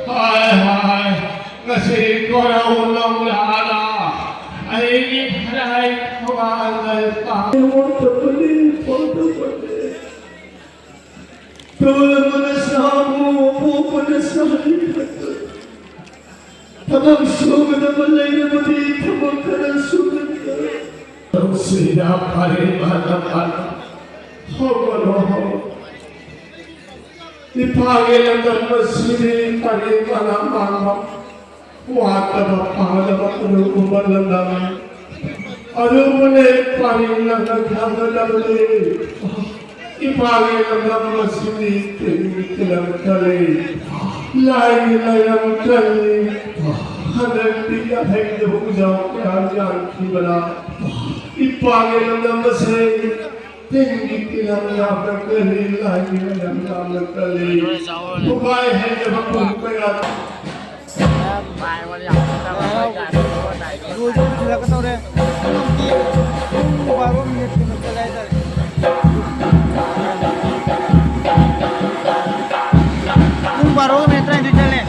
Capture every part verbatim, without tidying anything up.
ꯍꯥꯏ ꯍꯥꯏ, ꯉꯁꯤ ꯀꯣꯔꯧ ꯅꯧꯅꯥꯅ ꯑꯩꯒꯤ ꯐꯅꯦꯛ ꯊꯧꯕꯥꯜꯗ ꯇꯥꯡ ꯃꯣꯠꯇꯕꯅꯤ, ꯐꯣꯠꯇꯕꯅꯤ꯫ ꯇꯣꯜ ꯑꯃꯅ ꯁꯥꯃꯨ, ꯑꯄꯣꯛꯄꯅ ꯁꯥꯔꯤ ꯈꯛꯇ꯫ ꯊꯕꯛ ꯁꯨꯒꯗꯕ ꯂꯩꯔꯕꯗꯤ ꯊꯕꯛ ꯈꯔ ꯁꯨꯒꯗꯕ꯫ ꯇꯧꯁꯤꯔꯥ ꯐꯔꯦ ꯃꯥꯅ ꯃꯥꯅ꯫ ꯍꯧꯒꯠꯂꯣ, ꯍꯧꯒꯠꯂꯣ꯫ ꯏꯄꯥꯒꯤ ꯂꯝꯗꯝ ꯑꯁꯤꯗꯤ ꯄꯔꯦꯡ ꯃꯅꯥ ꯃꯥꯟꯕ, ꯋꯥꯠꯇꯕ ꯄꯥꯗꯕ ꯑꯗꯨꯒꯨꯝꯕ ꯂꯝꯗꯝꯅꯤ꯫ ꯑꯗꯨꯕꯨꯅꯦ ꯄꯔꯦꯡ ꯅꯪꯅ ꯈꯪꯒꯗꯕꯅꯤ꯫ ꯏꯄꯥꯒꯤ ꯂꯝꯗꯝ ꯑꯁꯤꯗꯤ ꯇꯤꯟꯒꯤ ꯐꯤꯂꯝ ꯀꯜꯂꯤ, ꯂꯥꯏꯒꯤ ꯂꯩꯔꯝ ꯀꯜꯂꯤ꯫ ꯍꯟꯗꯛꯇꯤ ꯑꯍꯩꯗꯕ ꯎꯖꯥꯎ ꯀꯌꯥ ꯌꯥꯟꯈꯤꯕꯅ ꯏꯄꯥꯒꯤ ꯂꯝꯗꯝ ꯑꯁꯤ ꯇꯤꯟꯒꯤ ꯐꯤꯂꯝ ꯌꯥꯝꯅ ꯀꯜꯂꯤ, ꯂꯥꯏꯒꯤ ꯂꯩꯔꯝ ꯌꯥꯝꯅ ꯀꯜꯂꯤ꯫ ꯄꯨꯡꯒꯥꯏ ꯍꯩꯗꯕ ꯄꯨꯡ ꯀꯌꯥ ꯂꯣꯏꯗꯧ ꯊꯤꯜꯂꯛꯀꯗꯧꯔꯦ꯫ ꯄꯨꯡ ꯕꯥꯔꯣ ꯃꯤꯅꯤꯠ ꯀꯩꯅꯣ ꯆꯠꯂꯦ ꯍꯥꯏꯇꯥꯔꯦ꯫ ꯄꯨꯡ ꯕꯥꯔꯣꯒ ꯃꯤꯅꯤꯠ ꯇꯔꯥꯅꯤꯊꯣꯏ ꯆꯠꯂꯦ꯫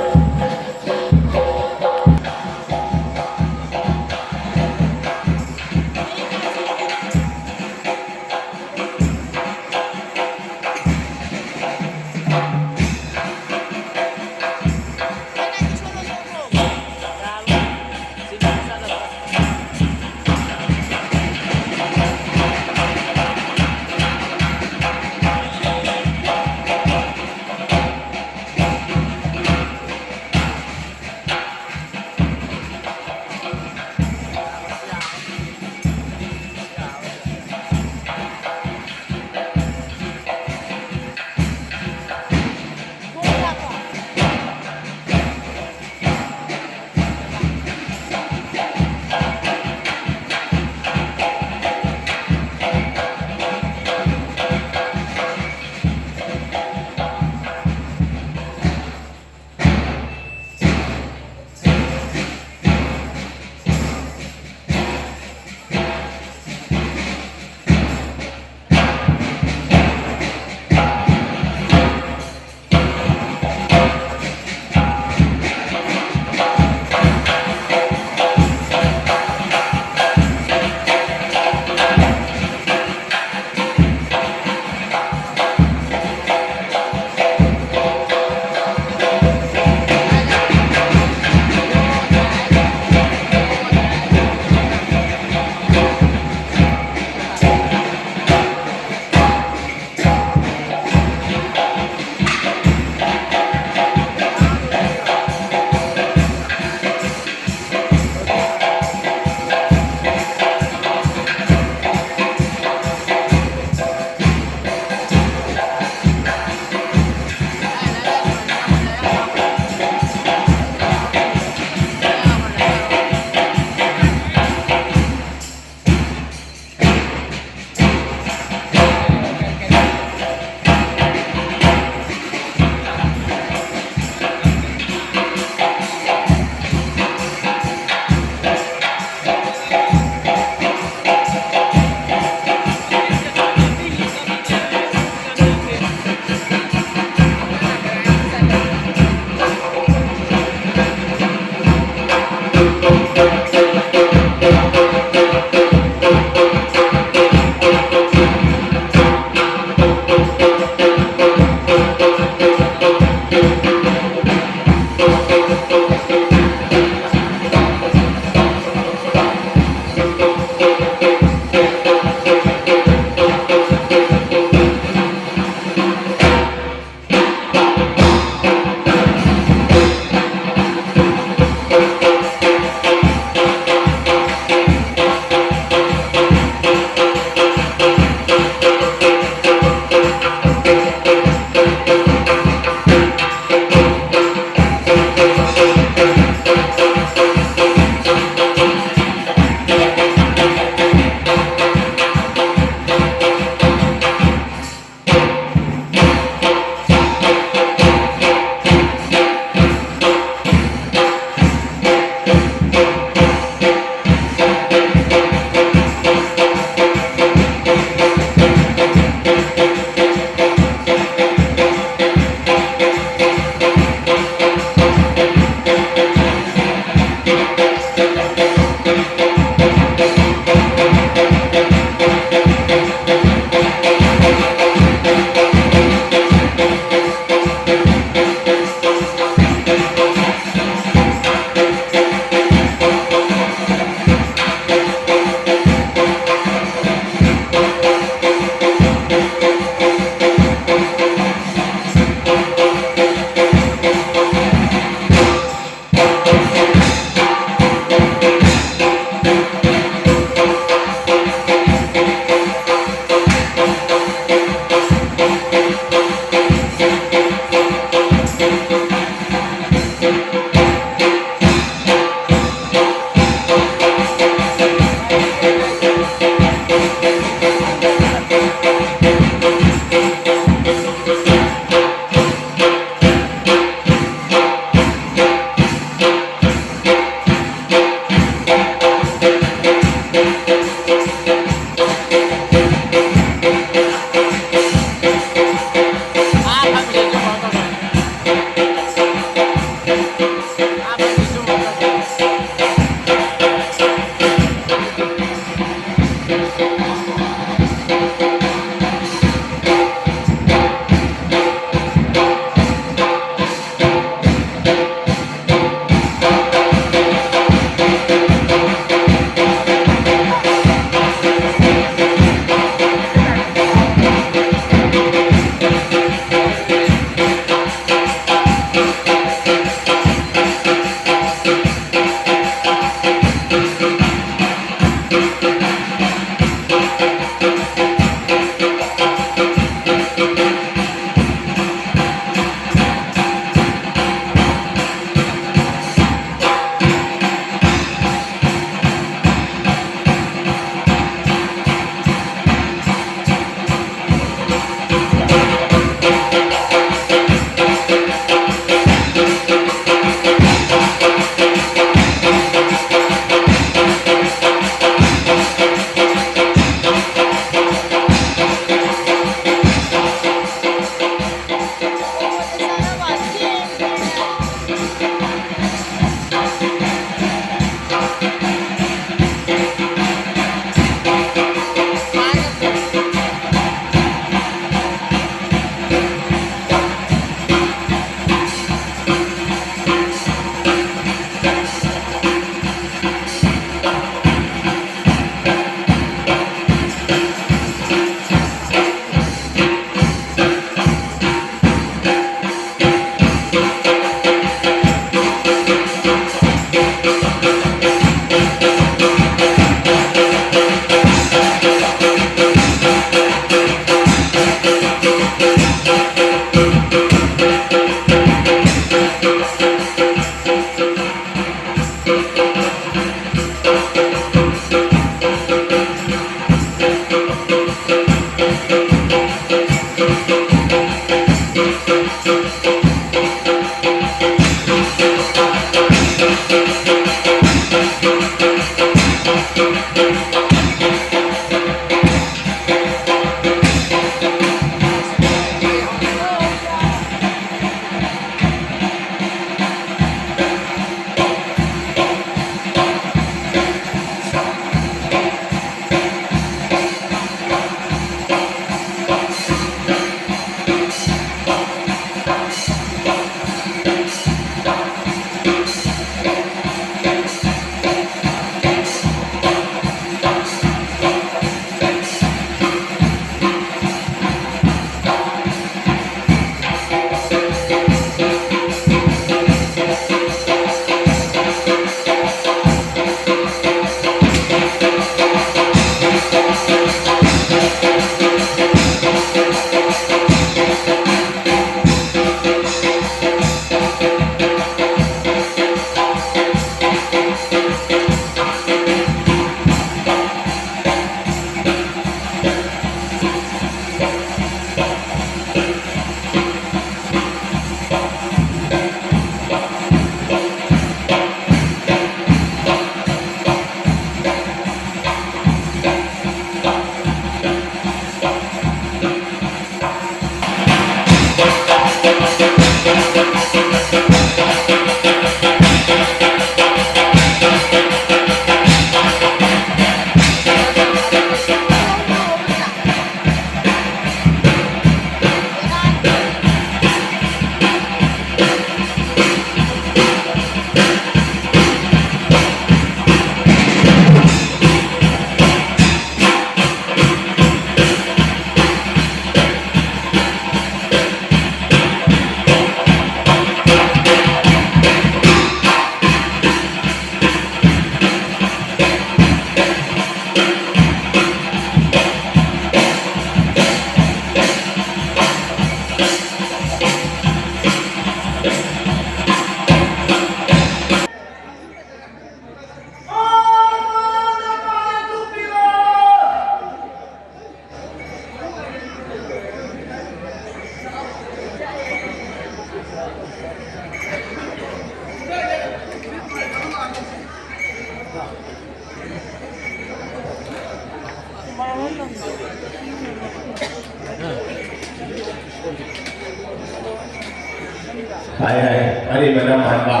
ꯍꯥꯏ ꯍꯥꯏ, ꯑꯔꯤꯕꯅ ꯃꯥꯟꯕ꯫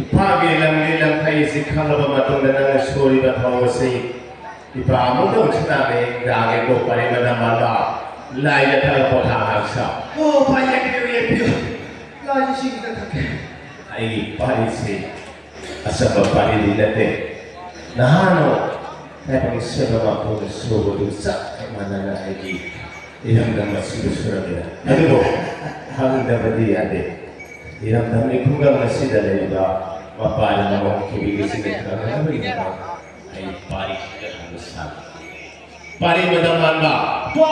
ꯏꯄꯥꯒꯤ ꯂꯝꯒꯤ ꯂꯝꯈꯩ ꯑꯁꯤ ꯈꯪꯂꯕ ꯃꯇꯨꯡꯗ ꯅꯪꯅ ꯁꯨꯔꯤꯕ ꯊꯕꯛ ꯑꯁꯤ ꯏꯄꯥ ꯑꯃꯨꯛꯇꯪ ꯁꯅꯥꯅ ꯌꯦꯡꯗꯥꯒꯦꯀꯣ, ꯄꯔꯦꯡ ꯃꯅꯥ ꯃꯥꯟꯕ꯫ ꯂꯥꯏꯗ ꯊꯥꯒꯠꯄ ꯊꯥ ꯉꯥꯛꯁ꯫ ꯑꯣ, ꯄꯥꯏ, ꯌꯦꯡꯕꯤꯌꯨ, ꯌꯦꯡꯕꯤꯌꯨ꯫ ꯂꯥꯏꯁꯤ ꯁꯤꯒꯤꯗ ꯊꯛꯀꯦ꯫ ꯑꯩꯒꯤ ꯄꯥꯔꯤꯁꯤ ꯑꯆꯝꯕ ꯄꯥꯔꯤꯗꯤ ꯅꯠꯇꯦ꯫ ꯅꯍꯥꯅ ꯇꯥꯏꯕꯪ ꯁꯤꯟꯕ ꯃꯥꯡꯐꯝꯗ ꯁꯨꯕꯗꯨ ꯆꯞ ꯃꯥꯟꯅꯅ ꯑꯩꯒꯤ ꯏꯔꯝꯗꯝ ꯑꯁꯤꯕꯨ ꯁꯨꯔꯝꯃꯤꯅ꯫ ꯑꯗꯨꯕꯨ ꯈꯪꯗꯕꯗꯤ ꯌꯥꯗꯦ꯫ ꯏꯔꯝꯗꯝꯒꯤ ꯈꯨꯡꯒꯪ ꯑꯁꯤꯗ ꯂꯩꯔꯤꯕ ꯃꯄꯥꯅ ꯃꯃꯧ ꯈꯤꯕꯤꯒꯤ ꯁꯤꯡꯅ ꯈꯪꯅꯕꯒꯤꯗꯃꯛ ꯑꯩ ꯄꯥꯔꯤ ꯈꯔ ꯍꯪꯕ ꯁꯥꯕ꯫ ꯄꯥꯔꯤ ꯃꯇꯝ ꯃꯥꯟꯕ꯫ ꯋꯥ!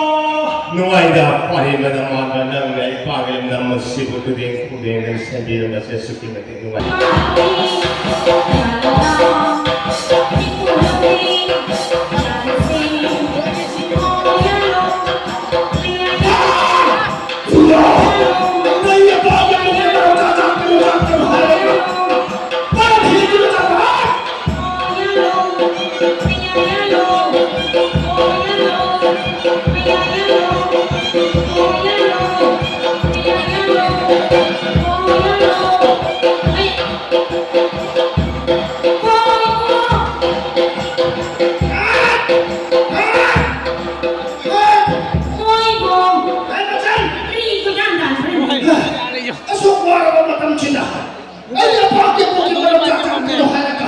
ꯅꯨꯡꯉꯥꯏꯗ ꯄꯥꯔꯤ ꯃꯇꯝ ꯃꯥꯟꯕ ꯅꯪꯅ ꯑꯩ ꯄꯥꯒꯤ ꯂꯝꯗꯝ ꯑꯁꯤꯕꯨ ꯇꯨꯔꯦꯟ ꯈꯣꯡꯗꯦꯡꯗ ꯁꯦꯝꯕꯤꯔꯝꯕꯁꯦ ꯑꯁꯨꯛꯀꯤ ꯃꯇꯤꯛ ꯅꯨꯡꯉꯥꯏ꯫ ꯑꯁꯨꯛ ꯋꯥꯔꯕ ꯃꯇꯝꯁꯤꯗ ꯑꯩ ꯑꯄꯥꯛꯀꯤ ꯄꯣꯛꯀꯤ ꯃꯔꯝ ꯆꯥꯛ ꯆꯥꯛꯄꯤꯔꯣ ꯍꯥꯏꯔꯒ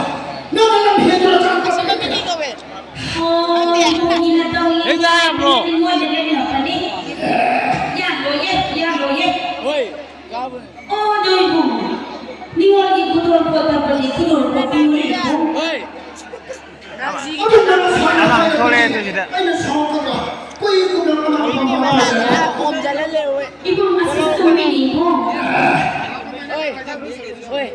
ꯅꯪꯅ ꯂꯝ ꯍꯦꯟꯗꯨꯅ ꯆꯥꯛ ꯆꯥꯛꯄꯤꯔꯣ꯫ ꯍꯦꯛꯇ ꯍꯥꯏꯕ꯭ꯔꯣ? ꯌꯥꯔꯣꯏꯌꯦ, ꯌꯥꯔꯣꯏꯌꯦ꯫ ꯍꯣꯏ, ꯌꯥꯕꯅꯦ꯫ ꯑꯣ, ꯅꯣꯏꯕꯨ ꯅꯤꯉꯣꯜꯒꯤ ꯈꯨꯗꯣꯜ ꯄꯣꯠꯇ ꯄꯜꯂꯤ, ꯈꯨꯗꯣꯜ ꯄꯣꯠ ꯄꯤꯔꯤꯕꯨ꯫ ꯍꯣꯏ꯫ ꯑꯗꯨ ꯅꯪꯅ ꯁꯨꯃꯥꯏꯅ ꯑꯉꯥꯡ ꯊꯣꯛꯂꯛꯑꯦ ꯍꯥꯏꯔꯒ ꯑꯗꯨꯁꯤꯗ꯫ ꯑꯩꯅ ꯁꯥꯎꯔꯛꯀꯗ꯭ꯔꯣ? ꯀꯨꯏ ꯀꯨꯏꯅ ꯑꯉꯥꯡ ꯐꯝꯕ ꯃꯥꯜꯂꯦ꯫ ꯏꯕꯨꯡ ꯑꯁꯤ ꯆꯨꯝꯃꯤꯅꯤ ꯏꯕꯨꯡ꯫ ꯍꯣꯏ, ꯍꯣꯏ꯫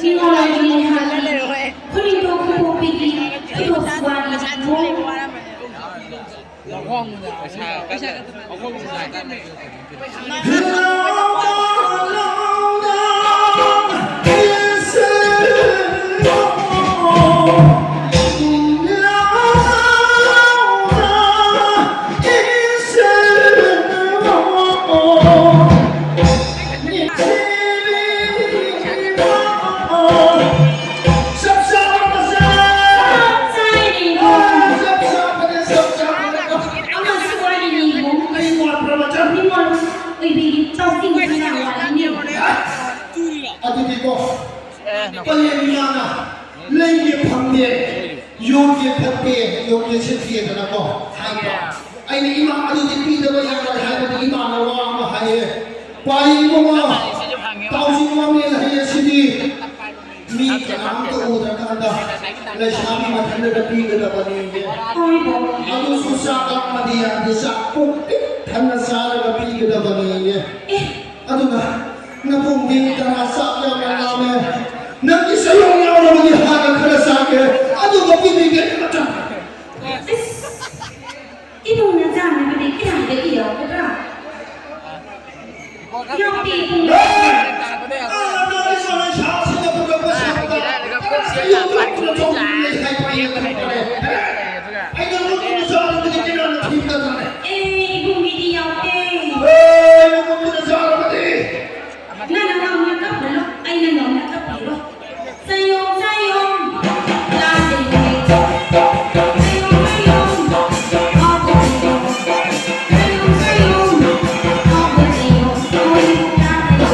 ꯅꯤꯉꯣꯜ ꯑꯗꯨꯅꯤ ꯍꯥꯏ꯫ ꯈꯨꯅꯤꯡꯊꯧ ꯈꯨꯕꯣꯛꯄꯤꯒꯤ ꯈꯨꯗꯣꯜ ꯁꯨꯒꯥꯏꯔꯤ ꯏꯕꯨꯡ꯫ ꯄꯩꯁꯥ ꯀꯟꯅ ꯑꯍꯣꯡꯕ ꯁꯥꯏ꯫ ꯑꯗꯨꯗꯤꯀꯣ, ꯄꯂꯦꯟ ꯏꯃꯥꯅ ꯂꯩꯒꯦ ꯐꯪꯗꯦ, ꯌꯣꯟꯒꯦ ꯐꯠꯇꯦ, ꯌꯣꯟꯒꯦ ꯁꯤꯠꯇꯦꯗꯅꯀꯣ ꯍꯥꯏꯕ꯫ ꯑꯩꯅ ꯏꯃꯥ ꯑꯗꯨꯗꯤ ꯄꯤꯗꯕ ꯌꯥꯔꯣꯏ ꯍꯥꯏꯕꯗꯤ ꯏꯃꯥꯅ ꯋꯥ ꯑꯃ ꯍꯥꯏꯌꯦ꯫ ꯄꯥꯏ ꯏꯕꯨꯡꯉꯣ, ꯇꯥꯎꯖꯤꯡ ꯃꯃꯦꯟ ꯍꯩꯌꯦ ꯁꯤꯗꯤ꯫ ꯃꯤ ꯀꯅꯥꯝꯇ ꯎꯗ꯭ꯔꯀꯥꯟꯗ ꯂꯩꯁꯥꯕꯤ ꯃꯊꯟꯇꯗ ꯄꯤꯒꯗꯕꯅꯤ꯫ ꯑꯗꯨꯁꯨ ꯆꯥꯛ ꯂꯥꯝꯃꯗꯤ ꯌꯥꯗꯦ, ꯆꯥꯛ ꯄꯨꯛ ꯄꯤꯛ ꯊꯟꯅ ꯆꯥꯔꯒ ꯄꯤꯒꯗꯕꯅꯤ꯫ ꯑꯦ, ꯑꯗꯨꯒ ꯅꯕꯨꯡꯗꯤ ꯀꯅꯥ ꯆꯥꯛ ꯌꯥꯝꯅ ꯂꯥꯝꯃꯦ? ꯅꯪꯒꯤ ꯁꯌꯣꯝ ꯌꯥꯎꯔꯕꯗꯤ ꯍꯥꯟꯅ ꯈꯔ ꯆꯥꯒꯦ, ꯑꯗꯨꯒ ꯄꯤꯕꯤꯒꯦ ꯃꯇꯝ꯫ ꯏꯁ, ꯏꯕꯨꯡꯅ ꯆꯥꯅꯕꯗꯤ ꯀꯌꯥꯗꯒꯤ ꯌꯥꯎꯒꯗ꯭ꯔꯥ? ꯌꯥꯎꯗꯦ, ꯏꯕꯨꯡ꯫ ꯑꯩꯅ ꯅꯉꯣꯟꯗ ꯆꯥꯔꯕꯗꯤ ꯀꯅꯥꯅ ꯊꯤꯡꯒꯗ꯭ꯔꯥꯅꯦ? ꯑꯦ, ꯏꯕꯨꯡꯒꯤꯗꯤ ꯌꯥꯎꯗꯦ꯫ ꯑꯦ, ꯅꯉꯣꯟꯗ ꯆꯥꯔꯕꯗꯤ? ꯅꯪꯅ ꯉꯝꯅ ꯀꯞꯄꯤꯔꯣ, ꯑꯩꯅ ꯉꯝꯅ ꯀꯞꯄꯤꯔꯣ꯫ ꯆꯌꯣꯡ, ꯆꯌꯣꯡ, ꯂꯥꯟꯗꯦ꯫ ꯆꯌꯣꯡ, ꯆꯌꯣꯡ, ꯍꯥꯎꯕ ꯆꯌꯣꯡ꯫ ꯆꯌꯣꯡ, ꯆꯌꯣꯡ, ꯍꯥꯎꯕ ꯆꯌꯣꯡ꯫ ꯃꯣꯏꯕꯨ ꯂꯥꯟꯗꯦ꯫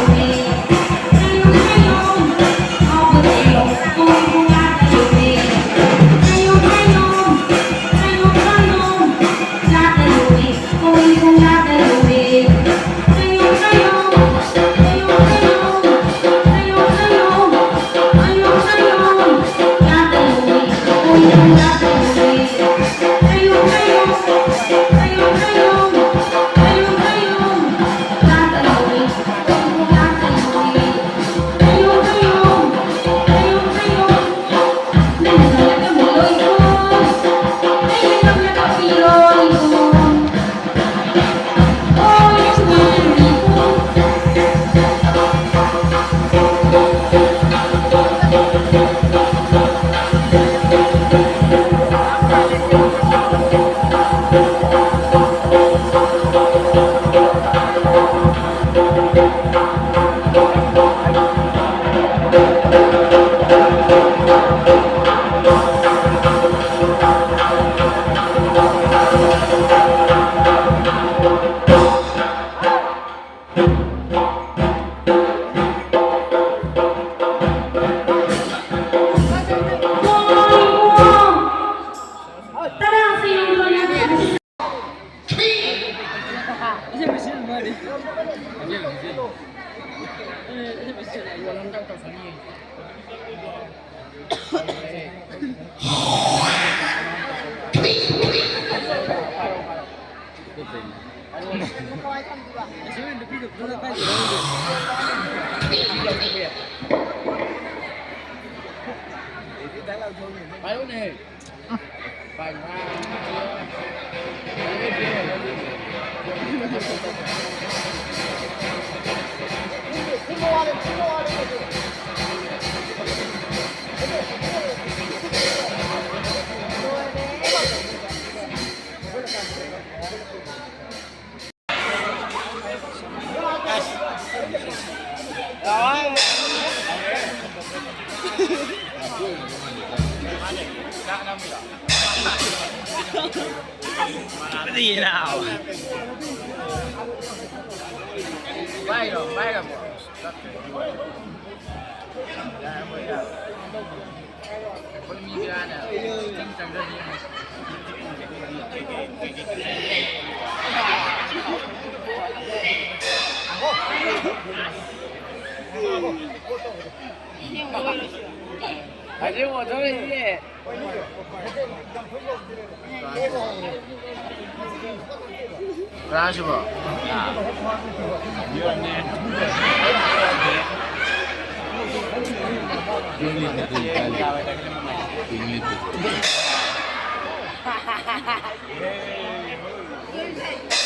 ꯀꯅꯥꯁꯤꯕꯣ?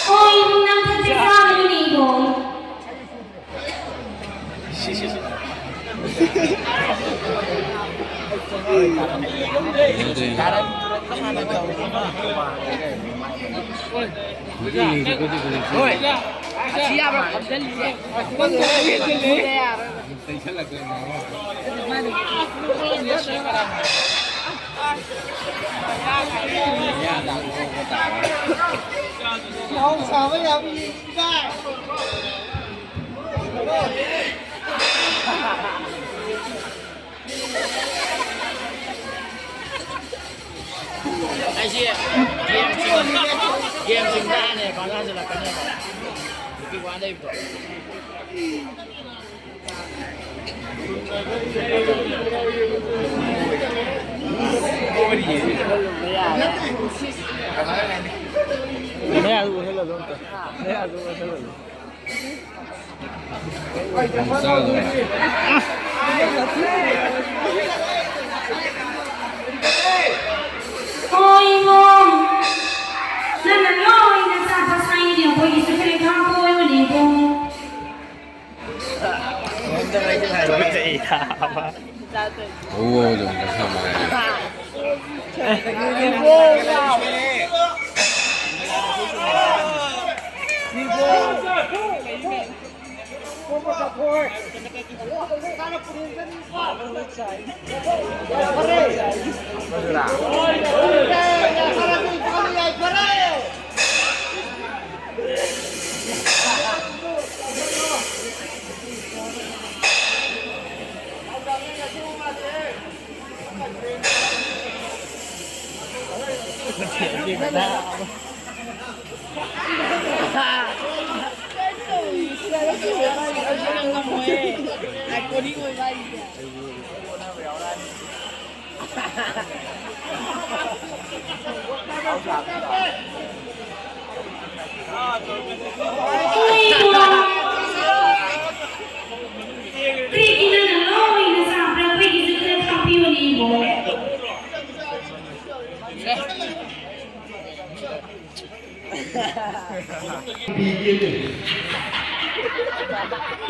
ꯍꯣꯏ, ꯏꯕꯨꯡ, ꯅꯪ ꯊꯛꯁꯤ ꯆꯥꯕꯗꯨꯅꯦ, ꯏꯕꯨꯡ꯫ ꯍꯣꯏ꯫ ꯑꯁꯤ ꯌꯥꯕ꯭ꯔꯥ? ꯐꯝꯖꯜꯂꯤꯁꯦ꯫ ꯐꯝꯖꯜꯂꯤꯁꯦ ꯌꯥꯔꯣꯏ꯫ ꯑꯩꯁꯦ ꯒꯦꯝꯁꯤꯡ, ꯒꯦꯝꯁꯤꯡꯗ ꯍꯥꯟꯅ ꯑꯦꯗꯚꯥꯟꯁ ꯍꯟꯖꯤꯜꯂꯛꯀꯅꯦꯕ꯫ ꯃꯌꯥꯗꯨ ꯑꯣꯏꯍꯜꯂꯣ ꯑꯝꯇ꯫ ꯃꯌꯥꯗꯨ ꯑꯣꯏꯍꯜꯂꯣ꯫ ꯍꯣꯏ, ꯏꯕꯨꯡ꯫ ꯅꯪꯅ ꯂꯣꯏꯅ ꯆꯥꯕ ꯁꯥꯏꯅꯦ, ꯑꯩꯈꯣꯏꯒꯤꯁꯨ ꯈꯔ ꯈꯥꯛꯄ ꯑꯣꯏꯕꯅꯦ, ꯏꯕꯨꯡ꯫ ꯀꯔꯤꯒꯤ ꯅꯪꯅ ꯂꯣꯏꯅ ꯆꯥꯕ꯭ꯔꯥ? ꯑꯩꯈꯣꯏꯒꯤꯁꯨ ꯈꯔ ꯈꯥꯛꯄꯤꯌꯣꯅꯦ, ꯏꯕꯣ꯫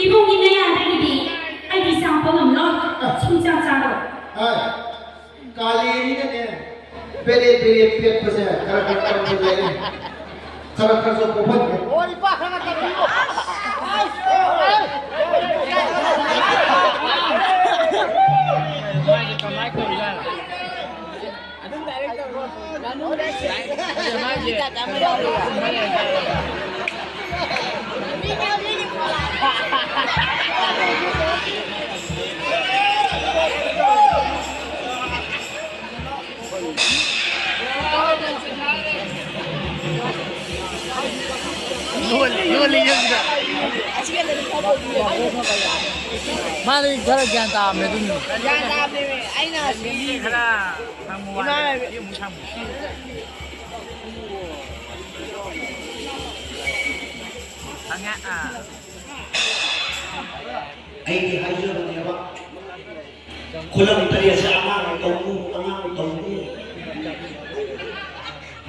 ꯏꯕꯨꯡꯒꯤ ꯅꯌꯥꯗꯒꯤꯗꯤ ꯑꯩꯗꯤ ꯆꯥꯕ ꯉꯝꯂꯣꯏ, ꯁꯨꯡꯆꯥ ꯆꯥꯔꯣꯏ꯫ ꯍꯥꯏ, ꯀꯥꯂꯦꯟꯅꯤꯅꯅꯦ, ꯄꯦꯔꯦ ꯄꯦꯔꯦ ꯄꯦꯠꯄꯁꯦ ꯈꯔ ꯈꯔ ꯇꯧꯁꯤꯜꯂꯛꯑꯦ꯫ ꯈꯔ ꯈꯔꯁꯨ ꯄꯣꯛꯍꯟꯒꯦ꯫ ꯌꯣꯜꯂꯤ, ꯌꯣꯜꯂꯤ, ꯌꯣꯜꯂꯤ꯫ ꯃꯥꯗꯤ ꯈꯔ ꯒ꯭ꯌꯥꯟ ꯇꯥꯕꯅꯦ ꯑꯗꯨꯅꯤ꯫ ꯒ꯭ꯌꯥꯟ ꯇꯥꯕꯅꯦꯃꯤ꯫ ꯑꯩꯅ ꯁꯤ ꯈꯔ ꯍꯪꯕ ꯏꯃꯥ ꯋꯥꯅꯤ꯫ ꯁꯤ ꯑꯃꯨꯛ ꯁꯪꯕ꯫ ꯐꯪꯉꯦ꯫ ꯑꯥ꯫ ꯑꯩꯗꯤ ꯍꯥꯏꯖꯕꯅꯦꯕ, ꯈꯨꯂꯪ ꯇꯔꯦꯠꯁꯦ ꯑꯉꯥꯡꯅ ꯇꯧꯅꯨ, ꯑꯉꯥꯡꯅ ꯇꯧꯅꯨ꯫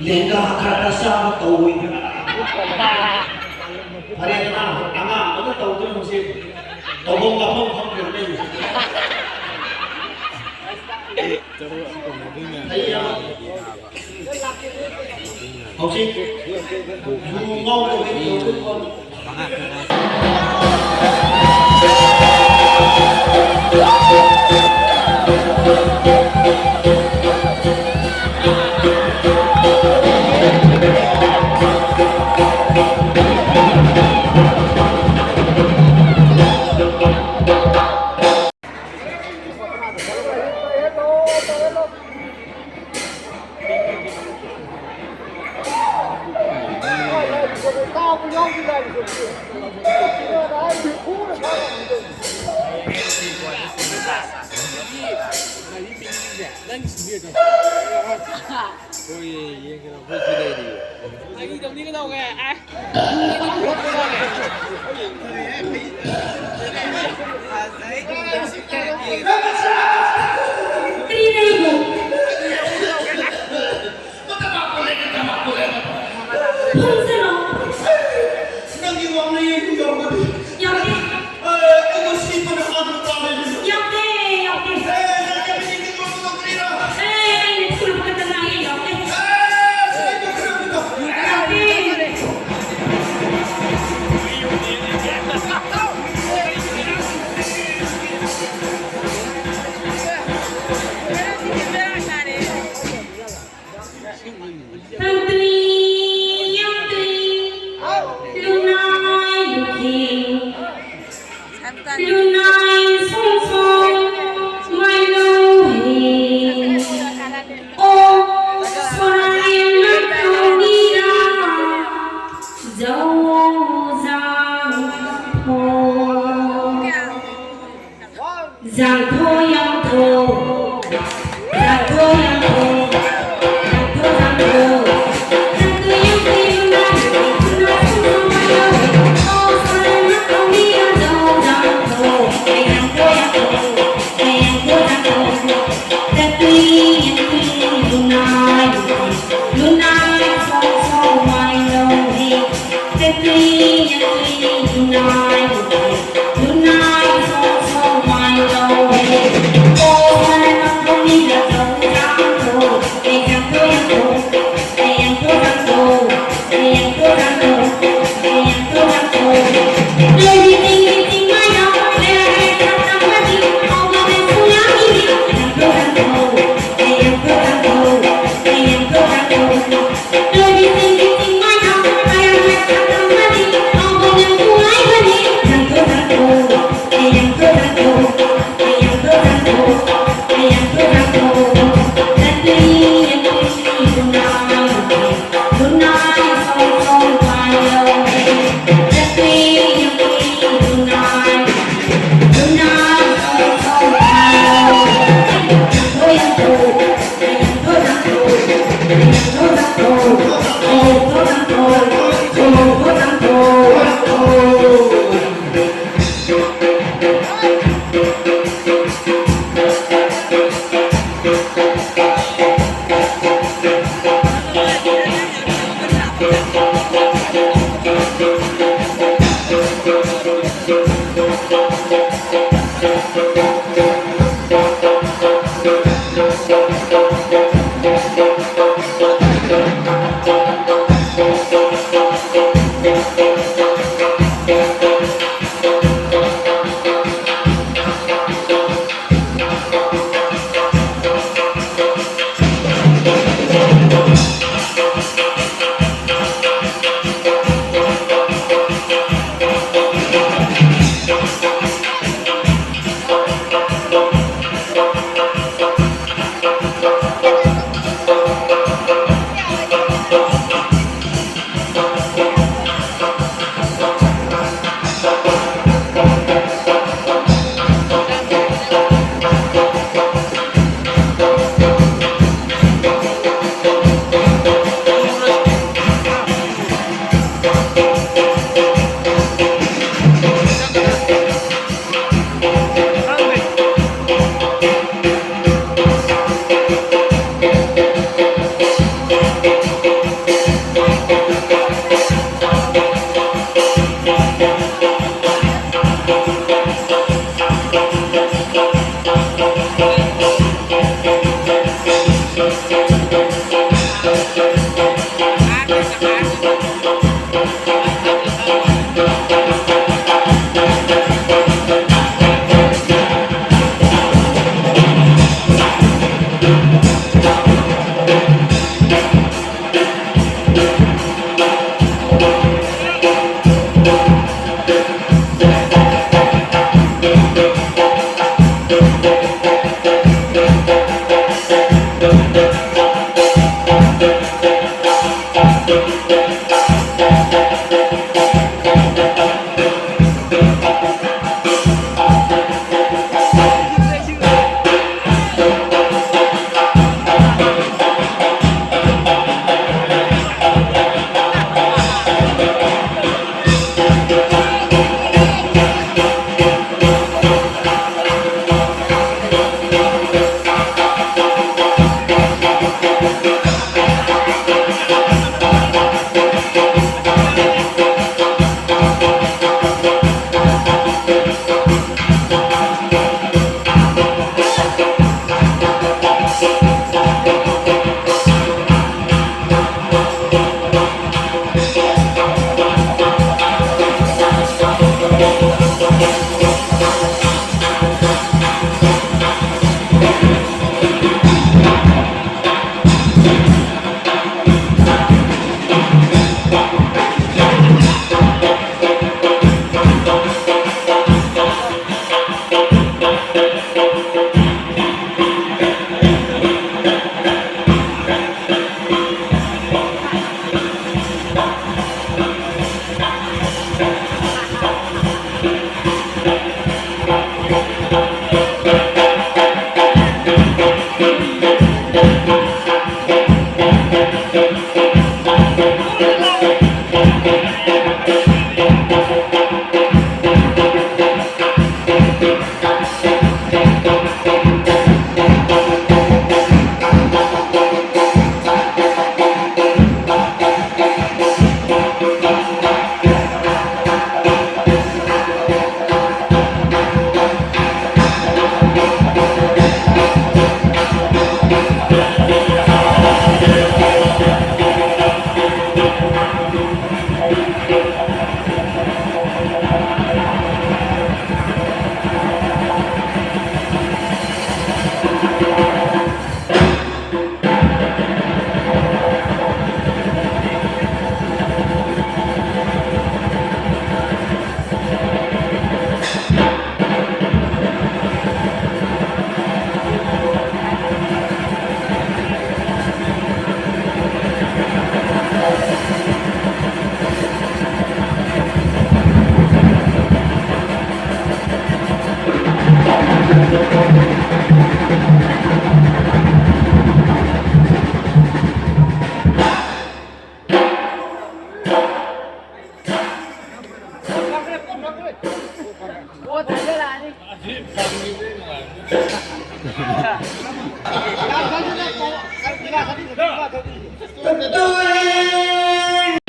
ꯂꯦꯡꯒꯥ ꯈꯔ ꯈꯔ ꯆꯥꯕ ꯇꯧꯋꯤ꯫ ꯐꯔꯦꯗꯅ, ꯑꯉꯥꯡ ꯑꯃꯅ ꯇꯧꯗꯣꯏ ꯍꯧꯖꯤꯛ ꯇꯧꯐꯝ ꯂꯥꯛꯐꯝ ꯈꯪꯗ꯭ꯔꯕꯅꯤ꯫ ꯍꯧꯖꯤꯛ ꯌꯨ ꯉꯥꯎꯗꯕꯒꯤ ꯇꯧꯗꯣꯏ ꯄꯣꯠꯅꯤ꯫ ꯅꯪ ꯁꯤꯕꯤꯔꯗꯤ꯫ ꯍꯣꯏ, ꯌꯦꯡꯒꯦ, ꯑꯩꯈꯣꯏ ꯁꯤ ꯂꯩꯔꯤꯌꯦ꯫ ꯐꯥꯒꯤ ꯇꯧꯅꯤ ꯀꯩꯗꯧꯒꯦ? ꯑꯦ꯫ ꯅꯪꯒꯤ ꯋꯥꯡꯅ ꯌꯦꯡꯕ ꯌꯥꯎꯒꯅꯤ꯫ ꯌꯥꯎꯗꯦ꯫ ꯑꯦ, ꯑꯩ ꯉꯁꯤ ꯐꯅ ꯍꯥꯟꯅ ꯇꯥꯔꯦ꯫ ꯌꯥꯎꯗꯦ, ꯌꯥꯎꯗꯦ꯫ ꯑꯦ, ꯅꯪ ꯀꯔꯤꯒꯤ ꯂꯣꯠꯄꯅꯣ ꯀꯔꯤꯔꯥ? ꯑꯦ, ꯑꯩꯅ ꯊꯨꯅ ꯐꯒꯠꯇ ꯉꯥꯏꯔꯤ, ꯌꯥꯎꯗꯦ꯫ ꯑꯦ, ꯁꯤꯗꯩꯗ ꯈꯔ ꯑꯃꯨꯛꯀ꯫ ꯌꯥꯎꯗꯦ꯫ Zangkho yangkho, zangkho yangkho, zangkho zangkho.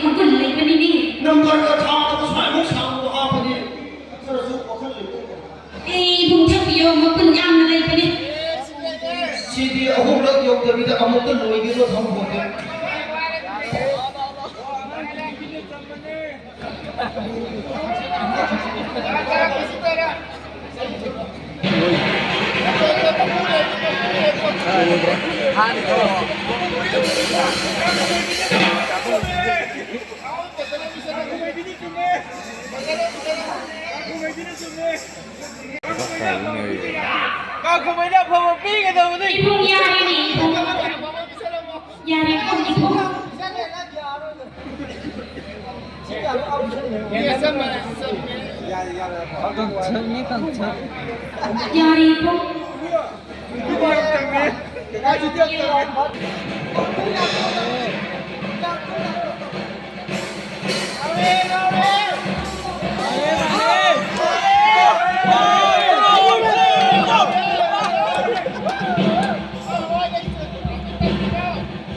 ꯃꯒꯨꯟ ꯂꯩꯕꯅꯤꯅꯦ꯫ ꯅꯝꯕꯔꯒ ꯊꯥꯗꯕ ꯁ꯭ꯋꯥꯏꯃꯨꯛ ꯁꯥꯡꯕꯗꯣ ꯍꯥꯞꯄꯗꯤ ꯈꯔꯁꯨ ꯋꯥꯈꯜ ꯂꯩꯇꯦ꯫ ꯑꯩ ꯏꯕꯨꯡ ꯊꯛꯄꯤꯌꯣ, ꯃꯒꯨꯟ ꯌꯥꯝꯅ ꯂꯩꯕꯅꯦ꯫ ꯁꯤꯗꯤ ꯑꯍꯨꯝꯂꯛ ꯌꯧꯗꯕꯤꯗ ꯑꯃꯨꯛꯇ ꯂꯣꯏꯒꯦꯗꯣ ꯊꯝꯄꯣꯠꯇꯦ꯫ ꯀꯥꯡꯈꯨꯃꯩꯅ ꯑꯐꯕ ꯄꯤꯒꯗꯕꯅꯤ꯫ ꯏꯕꯨꯡ ꯌꯥꯔꯦꯅꯦ, ꯏꯕꯨꯡ꯫ ꯌꯥꯔꯦ, ꯏꯕꯨꯡ, ꯏꯕꯨꯡ꯫ ꯀꯥꯡꯁꯪꯅꯤ, ꯀꯥꯡꯁꯪ꯫ ꯌꯥꯔꯦ, ꯏꯕꯨꯡ꯫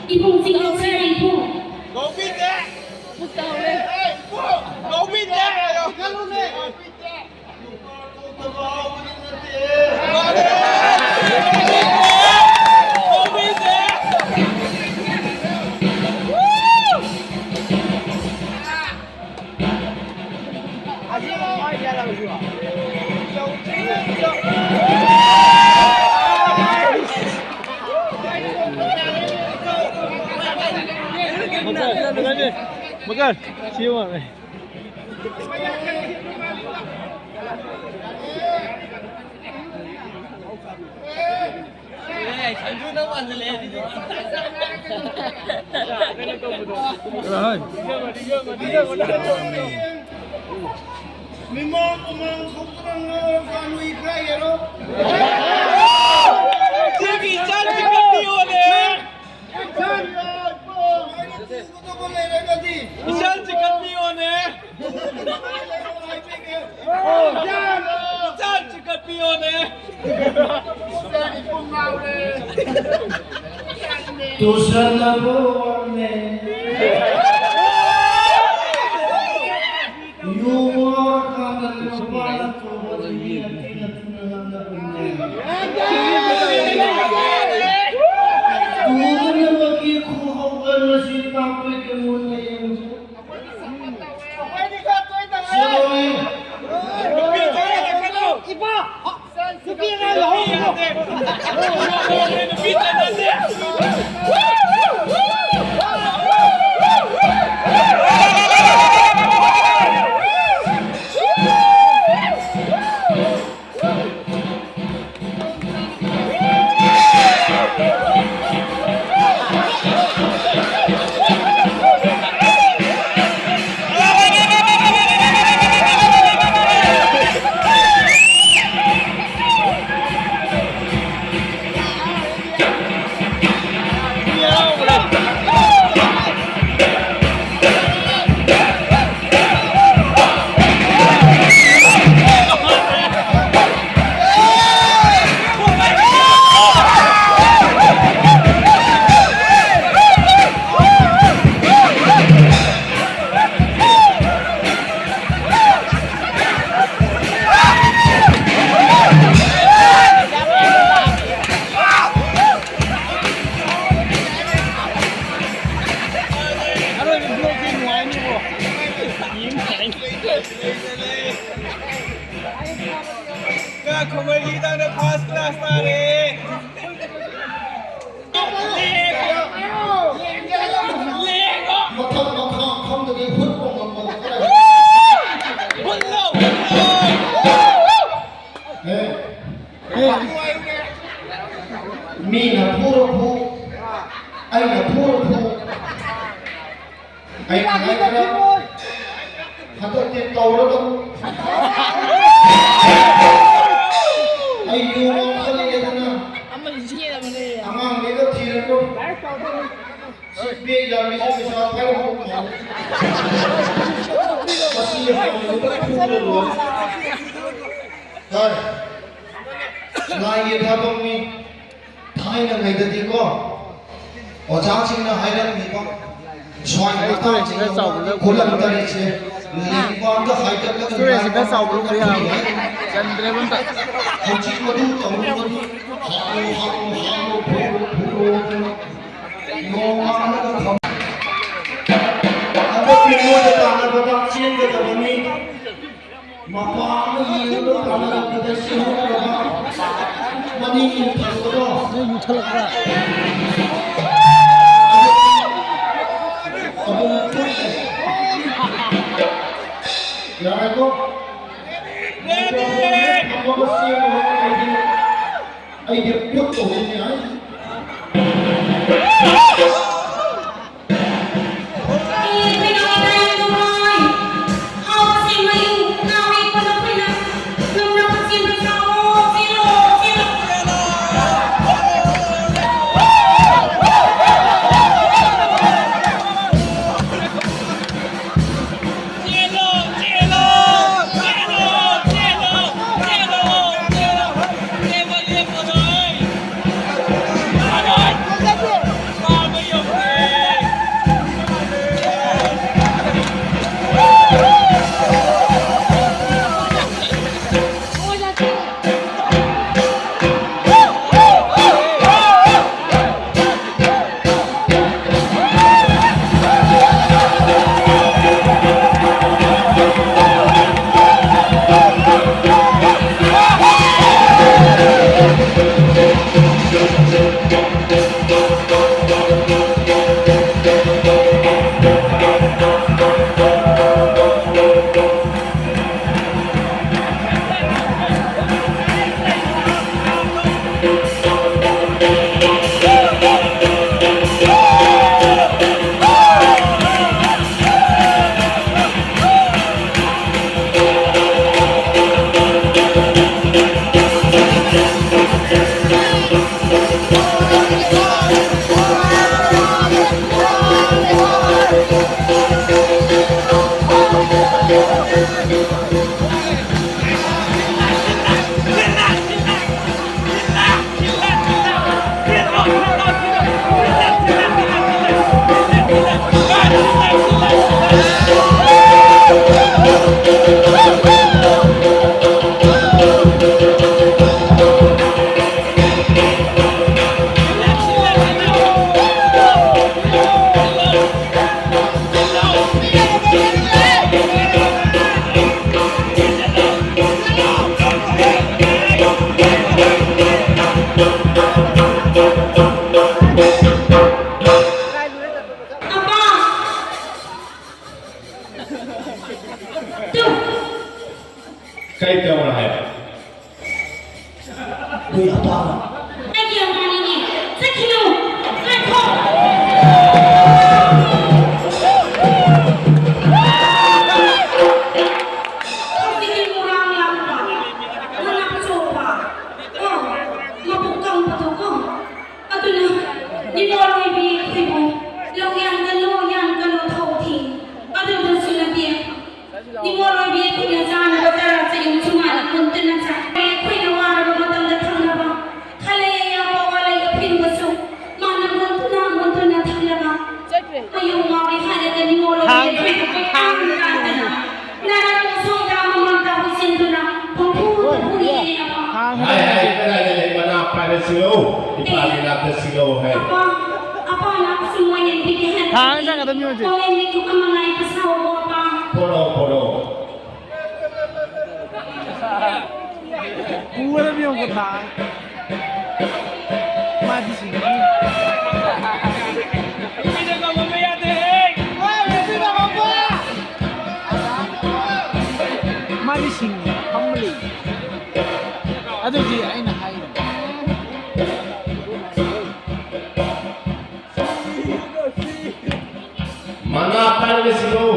ꯏꯕꯨꯡ, ꯆꯤꯡꯈꯠꯁꯤꯔ, ꯏꯕꯨꯡ? ꯉꯧꯕꯤꯗꯦ! ꯉꯧꯕꯤꯗꯦ! ꯃꯈꯜ, ꯁꯤ ꯌꯦꯡꯉꯣ꯫ ꯃꯤꯃꯥꯡ ꯃꯃꯥꯡ ꯊꯣꯛꯇꯅ ꯉꯥꯎꯔꯒ ꯅꯣꯏ ꯈꯔ ꯌꯦꯔꯣ꯫ ꯁꯤꯒꯤ ꯏꯆꯥꯁꯤ ꯀꯞꯄꯤꯌꯣꯅꯦ꯫ ꯏꯆꯥꯁꯤ ꯀꯞꯄꯤꯌꯣꯅꯦ꯫ ꯇꯨꯁꯟꯅꯕ ꯋꯥꯅꯦ꯫ ꯌꯨ ꯉꯥꯎꯔꯀꯥꯟꯗ ꯅꯨꯄꯥꯅ ꯇꯧꯕꯗ ꯃꯤꯅ ꯊꯤꯅ ꯊꯤꯅ ꯉꯥꯡꯅꯕꯅꯦ꯫ ꯇꯨꯗꯅꯕꯒꯤ ꯈꯨꯍꯧꯒꯠ ꯑꯁꯤ ꯇꯥꯛꯄꯤꯒꯦ ꯃꯨꯟꯅ ꯌꯦꯡꯁꯤ꯫ ꯆꯦꯜꯂꯣ꯫ ꯏꯄꯥ! ꯅꯨꯄꯤ ꯑꯉꯥꯡ ꯂꯧꯍꯧꯒꯅꯨ꯫ ꯑꯔꯣꯏꯕ ꯕ꯭ꯂꯣꯛꯁꯤ ꯅꯨꯡꯉꯥꯏꯅꯤꯀꯣ꯫ ꯌꯦꯡ ꯅꯨꯡꯉꯥꯏꯅꯤ꯫ ꯉꯥ ꯈꯨꯃꯩꯒꯤ ꯍꯤꯗꯥꯛꯅ ꯐꯥꯔꯁ ꯀ꯭ꯂꯥꯁ ꯇꯥꯔꯦ꯫ ꯃꯊꯛ ꯃꯈꯥ ꯈꯪꯗꯕꯤ ꯍꯨꯠꯄ ꯉꯝꯕꯗꯣ ꯈꯔ ꯍꯨꯠꯂꯣ, ꯍꯨꯠꯂꯣ꯫ ꯍꯦ? ꯍꯦ? ꯃꯤꯅ ꯐꯨꯔ ꯐꯨ, ꯑꯩꯅ ꯐꯨꯔ ꯐꯨ꯫ ꯑꯩꯅ ꯍꯥꯏꯕꯗ ꯍꯟꯗꯛꯇꯤ ꯇꯧꯔꯒ ꯑꯩ ꯌꯨ ꯉꯥꯎꯁꯜꯂꯛꯑꯦꯗꯅ ꯑꯉꯥꯡꯈꯩꯒ ꯊꯤꯔꯒ ꯁꯤ ꯕꯦꯛ ꯌꯥꯝꯃꯤꯁꯦ ꯄꯩꯁꯥ ꯄꯥꯏꯔꯝꯗꯧ ꯃꯥꯜꯂꯦ꯫ ꯃꯁꯤ ꯍꯥꯏꯕꯗꯨꯗ ꯐꯨꯔ ꯂꯣꯏꯔꯦ꯫ ꯁꯥꯔ, ꯂꯥꯏꯒꯤ ꯊꯕꯛꯅꯤ꯫ ꯊꯥꯏꯅꯉꯩꯗꯗꯤꯀꯣ, ꯑꯣꯖꯥꯁꯤꯡꯅ ꯍꯥꯏꯔꯝꯃꯤꯕ ꯁ꯭ꯋꯥꯏ ꯃꯇꯥꯡꯁꯤꯡꯗ ꯈꯨꯂꯪ ꯇꯔꯦꯠꯁꯦ ꯂꯦꯡꯕꯥꯟꯗ ꯍꯥꯏꯒꯠꯂꯒ ꯁ꯭ꯇꯣꯔꯦꯖꯁꯦ ꯈꯔ ꯆꯥꯎꯕ ꯂꯧꯕ ꯌꯥꯕ꯫ ꯆꯟꯗ꯭ꯔꯦꯕ ꯑꯝꯇ꯫ ꯍꯧꯖꯤꯛ ꯃꯗꯨ ꯇꯧꯔꯨꯕꯗꯤ ꯍꯥꯠꯂꯣ, ꯍꯥꯠꯂꯣ, ꯍꯥꯠꯂꯣ, ꯐꯨꯔꯣ, ꯐꯨꯔꯣ ꯍꯥꯏꯗꯅ ꯅꯣꯡꯉꯥꯜꯂꯒ ꯈꯝ-, ꯍꯟꯗꯛꯇꯤ ꯃꯣꯏꯗ ꯇꯥꯟꯅꯕꯗ ꯆꯦꯟꯒꯗꯕꯅꯤ꯫ ꯃꯄꯥ ꯑꯃ ꯌꯦꯡꯂꯒ ꯇꯥꯟꯅꯔꯛꯄꯗ ꯁꯤꯍꯧꯔꯕ ꯃꯅꯤꯡ ꯌꯨꯡꯊꯔꯛꯄꯗꯣ꯫ ꯅꯣꯏ ꯌꯨꯡꯊꯔꯛꯄ꯭ꯔꯥ? ꯑꯗꯨ, ꯑꯗꯨ ꯄꯨꯜꯂꯦ꯫ ꯌꯥꯔꯦꯀꯣ? ꯃꯥꯏꯀ꯭ꯔꯣꯐꯣꯟ ꯍꯦꯛ ꯊꯝꯃꯒ ꯆꯦꯟꯕ ꯍꯧꯔꯛꯑꯗꯤ ꯑꯩꯗꯤ ꯄꯨꯠ ꯇꯧꯗꯣꯏꯅꯤ ꯍꯥꯏ꯫ ꯑꯄꯥ! ꯇꯨ! ꯀꯔꯤ ꯇꯧꯔꯣ ꯍꯥꯏꯕ? ꯑꯩꯈꯣꯏ ꯑꯄꯥ꯫ ꯑꯩꯒꯤ ꯑꯄꯥꯅꯤꯅꯦ꯫ ꯆꯠꯈꯤꯅꯨ꯫ ꯉꯥꯏꯈꯣ꯫ ꯍꯧꯖꯤꯛꯀꯤ ꯃꯨꯔꯥꯡ ꯂꯥꯛꯄ, ꯃꯅꯥꯛ ꯆꯣꯛꯄ, ꯀꯣ, ꯃꯕꯨꯛ ꯀꯪꯕꯗꯣ ꯀꯣ꯫ ꯑꯗꯨꯅ ꯅꯤꯉꯣꯜ ꯑꯣꯏꯕꯤ ꯑꯩꯈꯣꯏꯕꯨ ꯂꯧ ꯌꯥꯟꯒꯅꯨ, ꯌꯥꯟꯒꯅꯨ ꯊꯧ ꯊꯤ꯫ ꯑꯗꯨꯗꯁꯨ ꯅꯠꯇꯦ, ꯅꯤꯉꯣꯜ ꯑꯣꯏꯕꯤ ꯑꯩꯈꯣꯏꯅ ꯆꯥꯅꯕ ꯆꯔꯥ ꯆꯌꯨꯝꯁꯨ ꯃꯥꯅ ꯃꯨꯟꯗꯨꯅ ꯆꯥꯏ꯫ ꯑꯩꯈꯣꯏꯅ ꯋꯥꯔꯕ ꯃꯇꯝꯗ ꯊꯛꯅꯕ ꯈꯂꯩ ꯑꯌꯥꯝꯕ ꯋꯥꯂꯩ ꯑꯐꯤꯡꯕꯁꯨ ꯃꯥꯅ ꯃꯨꯟꯗꯨꯅ, ꯃꯨꯟꯗꯨꯅ ꯊꯛꯂꯒ ꯃꯌꯨꯝ ꯉꯥꯎꯔꯦ ꯍꯥꯏꯔꯒ ꯅꯤꯉꯣꯜ ꯑꯣꯏꯕꯤ ꯑꯩꯈꯣꯏꯕꯨ ꯀꯣꯏꯇꯥꯟ ꯇꯥꯟꯗꯅ ꯅꯥꯔꯛ ꯃꯁꯣꯡꯗ ꯑꯃꯃꯝꯇ ꯍꯨꯏꯁꯤꯟꯗꯨꯅ ꯄꯪꯐꯨꯗ ꯐꯨꯔꯤꯅꯦ ꯑꯄꯥ꯫ ꯍꯥꯏ, ꯍꯥꯏ, ꯀꯗꯥꯏꯗ ꯂꯩ? ꯃꯅꯥ ꯄꯥꯏꯔ ꯁꯤꯜꯂꯛꯎ꯫ ꯏꯄꯥꯒꯤ ꯅꯥꯛꯇ ꯁꯤꯜꯂꯛꯎ ꯍꯥꯏ꯫ ꯑꯄꯥ, ꯑꯄꯥ, ꯅꯥꯛꯁꯨ ꯃꯣꯏ ꯌꯦꯡꯕꯤꯒꯦ ꯍꯥꯏꯔ ꯊꯥꯡ ꯆꯪꯒꯗꯕ ꯃꯤ ꯑꯣꯏꯁꯦ꯫ ꯃꯣꯏ ꯌꯦꯡꯕꯤꯒꯦ ꯑꯃ ꯉꯥꯏꯕ ꯁꯥꯎꯕ ꯑꯄꯥ꯫ ꯄꯣꯔꯛꯑꯣ, ꯄꯣꯔꯛꯑꯣ꯫ ꯄꯨꯒꯗꯕ ꯌꯦꯡꯉꯨꯀꯣ ꯊꯥꯡ꯫ ꯃꯥꯗꯤ ꯁꯤꯡꯉꯤ꯫ ꯃꯥꯗꯤ ꯁꯤꯡꯉꯤ, ꯐꯝꯃ ꯂꯩ꯫ ꯑꯗꯨꯗꯤ ꯑꯩꯅ ꯍꯥꯏꯔꯤꯅꯦ꯫ ꯃꯅꯥ ꯄꯥꯏꯔꯒ ꯁꯤꯜꯂꯨ꯫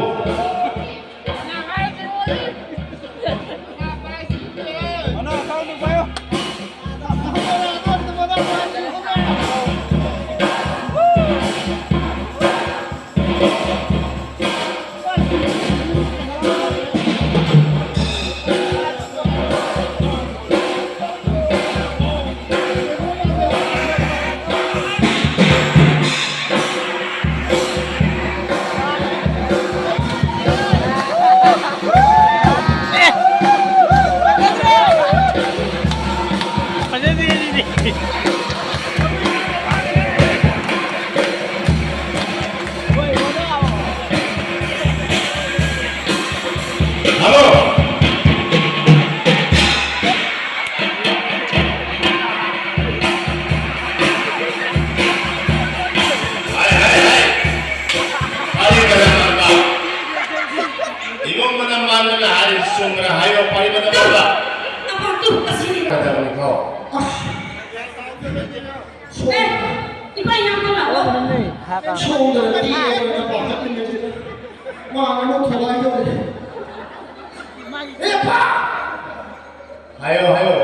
ꯏꯕꯨꯡ ꯃꯅꯝ ꯃꯥꯟꯕꯅ ꯍꯥꯏꯔꯤꯁꯤ ꯆꯨꯝꯕ꯭ꯔꯥ ꯍꯥꯏꯌꯣ, ꯄꯥꯔꯤ ꯃꯅꯝ ꯃꯥꯟꯕ꯫ ꯅꯄꯥꯛꯇꯨ ꯑꯁꯤꯅꯤ꯫ ꯀꯗꯧꯔꯤꯅꯣ? ꯑꯁ꯫ ꯑꯦ, ꯏꯄꯥ ꯏꯌꯥꯝꯕ ꯂꯥꯛꯑꯣ꯫ ꯁꯣꯝꯗꯅ ꯇꯦꯛꯑꯦ ꯍꯥꯏꯅ ꯄꯥꯈꯠꯂꯤꯉꯩꯁꯤꯗ ꯃꯥꯅ ꯑꯃꯨꯛ ꯊꯣꯛꯂꯛꯑꯒ ꯂꯩꯔꯦ꯫ ꯑꯦ, ꯄꯥ! ꯍꯥꯏꯌꯣ, ꯍꯥꯏꯌꯣ꯫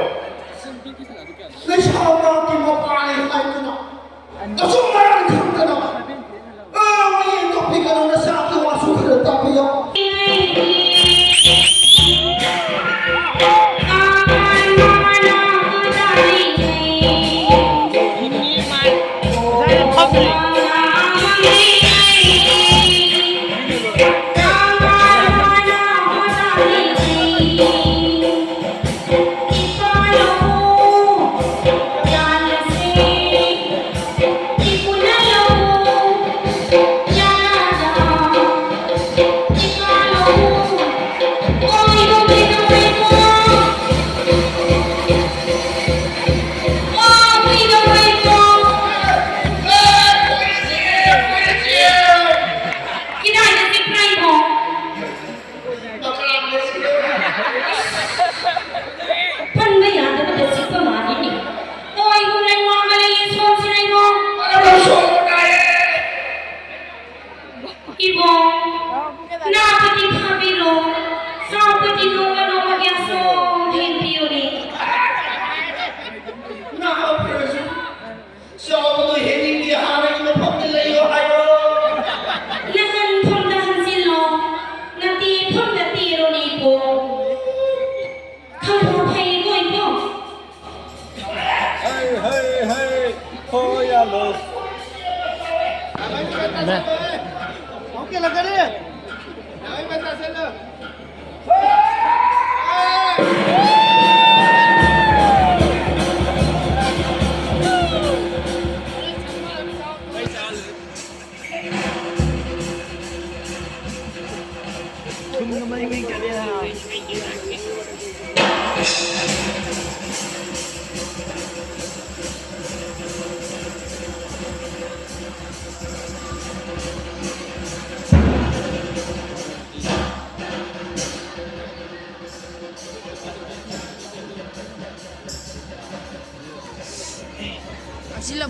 ꯂꯩꯁꯥ ꯃꯔꯛꯀꯤ ꯃꯄꯥꯅꯤ ꯍꯥꯏꯗꯨꯅ ꯑꯁꯨꯛ ꯃꯔꯥꯡ ꯈꯪꯗꯅ, ꯑꯥ, ꯃꯌꯦꯡ ꯇꯧꯕꯤꯒꯅꯨ, ꯅꯆꯥꯒꯤ ꯋꯥꯁꯨ ꯈꯔ ꯇꯥꯕꯤꯌꯣ꯫ ꯀꯗꯥꯏꯗ ꯆꯤꯛꯄ꯭ꯔꯥ ꯏꯕꯣ? ꯄꯟꯕ ꯌꯥꯗꯕꯗ ꯆꯤꯛꯄ ꯃꯥꯜꯂꯤꯅꯦ꯫ ꯑꯣ, ꯏꯕꯨꯡ, ꯂꯩꯉꯣ ꯑꯃ ꯂꯩꯌꯦ, ꯁꯣꯝꯁꯤꯗ ꯏꯕꯣ꯫ ꯏꯕꯣ, ꯅꯥꯕꯗꯤ ꯐꯥꯕꯤꯔꯣ, ꯆꯥꯎꯕꯗꯤ ꯅꯣꯡꯃ ꯅꯣꯡꯃꯒꯤ ꯑꯁꯨꯝ ꯍꯦꯟꯕꯤꯌꯨꯅꯦ꯫ ꯅꯥꯕ ꯐꯔꯁꯨ ꯆꯥꯎꯕꯗꯣ ꯍꯦꯟꯅꯤꯡꯗꯦ, ꯍꯥꯟꯅꯒꯤ ꯃꯐꯝꯗ ꯂꯩꯌꯣ ꯍꯥꯏꯌꯣ꯫ ꯅꯍꯥꯟ ꯐꯝꯗ ꯍꯟꯖꯤꯜꯂꯣ, ꯅꯠꯇꯦ ꯐꯝꯗ ꯄꯤꯔꯣꯅꯦ ꯏꯕꯣ꯫ ꯈꯪꯕ ꯐꯩꯀꯣ ꯏꯕꯣ꯫ ꯍꯩ, ꯍꯩ, ꯍꯩ, ꯍꯣ ꯌꯥꯂꯣ꯫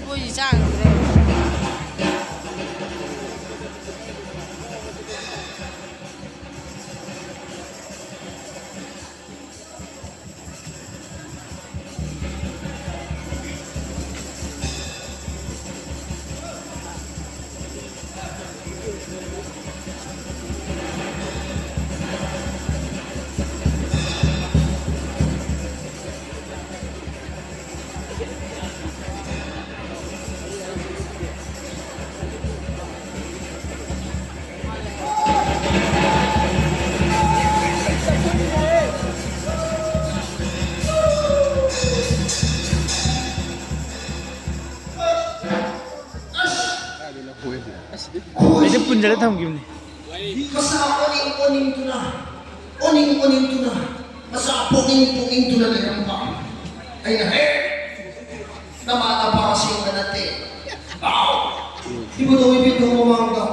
ꯃꯣꯏꯁꯤ ꯆꯥꯈ꯭ꯔꯦ꯫ ꯑꯩꯁꯦ ꯄꯨꯟꯁꯤꯜꯂ ꯊꯝꯈꯤꯕꯅꯤ꯫ ꯃꯁꯥ ꯑꯣꯅꯤꯡ ꯑꯣꯅꯤꯡꯗꯨꯅ, ꯑꯣꯅꯤꯡ ꯑꯣꯅꯤꯡꯗꯨꯅ, ꯃꯁꯥ ꯄꯣꯛꯅꯤꯡ ꯄꯣꯛꯅꯤꯡꯗꯨꯅ ꯂꯩꯔꯝꯕ ꯑꯩꯅ ꯍꯦꯛ ꯅꯃꯥ ꯅꯄꯥ ꯑꯁꯦꯡꯕ ꯅꯠꯇꯦ꯫ ꯂꯥꯎ! ꯏꯕꯨꯙꯧ ꯏꯕꯦꯟꯙꯧ ꯃꯃꯥꯡꯗ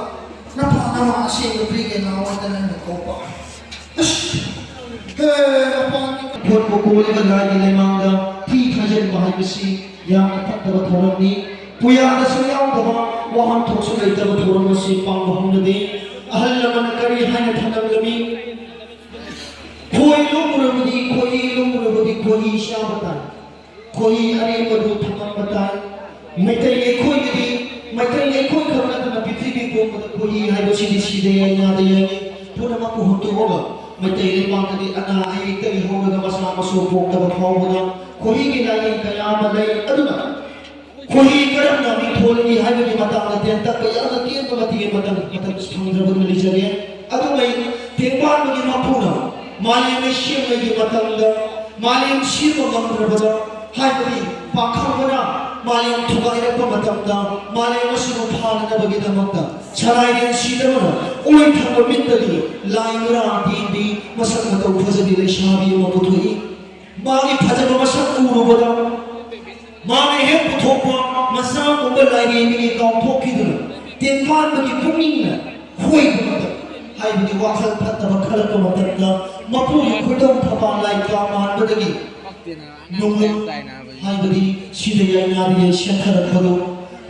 ꯅꯄꯥ ꯅꯃꯥ ꯑꯁꯦꯡꯕ ꯄꯤꯒꯦ ꯂꯥꯎ ꯍꯥꯏꯗꯅ ꯑꯩꯅ ꯀꯧꯕ꯫ ꯑꯁ! ꯍꯦ, ꯃꯄꯥꯟꯒꯤ ꯈꯣꯟꯕꯨ ꯀꯣꯜꯂꯒ ꯂꯥꯏꯒꯤ ꯂꯩꯃꯥꯡꯗ ꯊꯤ ꯊꯥꯖꯤꯟꯕ ꯍꯥꯏꯕꯁꯤ ꯌꯥꯝꯅ ꯐꯠꯇꯕ ꯊꯧꯔꯝꯅꯤ꯫ ꯄꯨꯌꯥꯗꯁꯨ ꯌꯥꯎꯗꯕ, ꯋꯥꯍꯟꯊꯣꯛꯁꯨ ꯂꯩꯇꯕ ꯊꯧꯔꯝ ꯑꯁꯤ ꯄꯥꯡꯕ ꯍꯧꯅꯗꯦ꯫ ꯑꯍꯜ ꯂꯃꯟꯅ ꯀꯔꯤ ꯍꯥꯏꯅ ꯊꯝꯂꯝꯂꯝꯃꯤ? ꯈꯣꯏ ꯂꯨꯝꯃꯨꯔꯕꯗꯤ ꯈꯣꯏꯍꯤ, ꯂꯨꯝꯃꯨꯔꯕꯗꯤ ꯈꯣꯏꯍꯤ ꯆꯥꯕ ꯇꯥꯏ꯫ ꯈꯣꯏꯍꯤ ꯑꯔꯦꯝꯕꯗꯨ ꯊꯝꯂꯝꯕ ꯇꯥꯏ꯫ ꯃꯩꯇꯩ ꯑꯩꯈꯣꯏꯒꯤꯗꯤ, ꯃꯩꯇꯩ ꯑꯩꯈꯣꯏ ꯈꯛ ꯅꯠꯇꯅ ꯄ꯭ꯔꯤꯊꯤꯕꯤ ꯄꯨꯝꯕꯗ ꯈꯣꯏꯍꯤ ꯍꯥꯏꯕꯁꯤꯗꯤ ꯁꯤꯗ ꯌꯥꯏ, ꯉꯥꯗ ꯌꯥꯏ, ꯄꯨꯝꯅꯃꯛꯄꯨ ꯍꯨꯟꯗꯣꯛꯑꯒ ꯃꯩꯇꯩ ꯂꯩꯕꯥꯛꯇꯗꯤ ꯑꯅꯥ ꯑꯌꯦꯛꯇꯒꯤ ꯍꯧꯔꯒ ꯃꯆꯥ ꯃꯁꯨ ꯄꯣꯛꯇꯕ ꯐꯥꯎꯕꯗ ꯈꯣꯏꯍꯤꯒꯤ ꯂꯥꯏꯌꯦꯡ ꯀꯌꯥ ꯑꯃ ꯂꯩ꯫ ꯑꯗꯨꯅ ꯈꯣꯏꯍꯤ ꯀꯔꯝꯅ ꯃꯤꯡꯊꯣꯜꯒꯤ ꯍꯥꯏꯕꯒꯤ ꯃꯇꯥꯡꯗ ꯇꯦꯟꯇꯛꯄ ꯌꯥꯝꯅ ꯇꯦꯟꯕ ꯃꯇꯤꯛ ꯃꯇꯝ, ꯃꯇꯝ ꯐꯪꯗ꯭ꯔꯕꯅꯤꯅ ꯂꯩꯖꯒꯦ꯫ ꯑꯗꯨꯉꯩ ꯇꯦꯡꯕꯥꯟꯕꯒꯤ ꯃꯄꯨꯅ ꯃꯥꯂꯦꯝ ꯂꯩꯁꯦꯝꯕꯒꯤ ꯃꯇꯝꯗ ꯃꯥꯂꯦꯝ ꯁꯦꯝꯕ ꯉꯝꯗ꯭ꯔꯕꯗ, ꯍꯥꯏꯕꯗꯤ ꯄꯥꯈꯪꯕꯅ ꯃꯥꯂꯦꯝ ꯊꯨꯒꯥꯏꯔꯛꯄ ꯃꯇꯝꯗ ꯃꯥꯂꯦꯝ ꯑꯁꯤꯕꯨ ꯐꯥꯅꯅꯕꯒꯤꯗꯃꯛꯇ ꯁꯂꯥꯏꯔꯦꯟ ꯁꯤꯗꯕꯅ ꯑꯣꯏ ꯊꯪꯕ ꯃꯤꯠꯇꯗꯤ ꯂꯥꯏ ꯉꯔꯥꯡ ꯇꯦꯟꯕꯤ ꯃꯁꯛ ꯃꯇꯧ ꯐꯖꯕꯤ ꯂꯩꯁꯥꯕꯤ ꯑꯃ ꯄꯨꯊꯣꯛꯏ꯫ ꯃꯥꯒꯤ ꯐꯖꯕ ꯃꯁꯛ ꯎꯔꯨꯕꯗ ꯃꯥꯅ ꯍꯦꯛ ꯄꯨꯊꯣꯛꯄ ꯃꯆꯥꯒꯨꯝꯕ ꯂꯥꯏꯔꯦꯝꯕꯤꯅꯤ ꯀꯥꯎꯊꯣꯛꯈꯤꯗꯨꯅ ꯇꯦꯡꯐꯥꯟꯕꯒꯤ ꯄꯨꯛꯅꯤꯡꯅ ꯈꯣꯏꯕ ꯃꯇꯝ, ꯍꯥꯏꯕꯗꯤ ꯋꯥꯈꯜ ꯐꯠꯇꯕ ꯈꯜꯂꯛꯄ ꯃꯇꯝꯗ ꯃꯄꯨꯒꯤ ꯈꯣꯏꯗꯧ ꯊꯕꯥꯜ ꯂꯥꯏ ꯀꯥ ꯃꯥꯟꯕꯗꯒꯤ ꯅꯣꯡꯂꯩ ꯍꯥꯏꯕꯗꯤ ꯁꯤꯗ ꯌꯥꯏꯉꯥꯗꯒꯤ ꯁꯦꯝꯊꯔꯛꯄꯗꯨ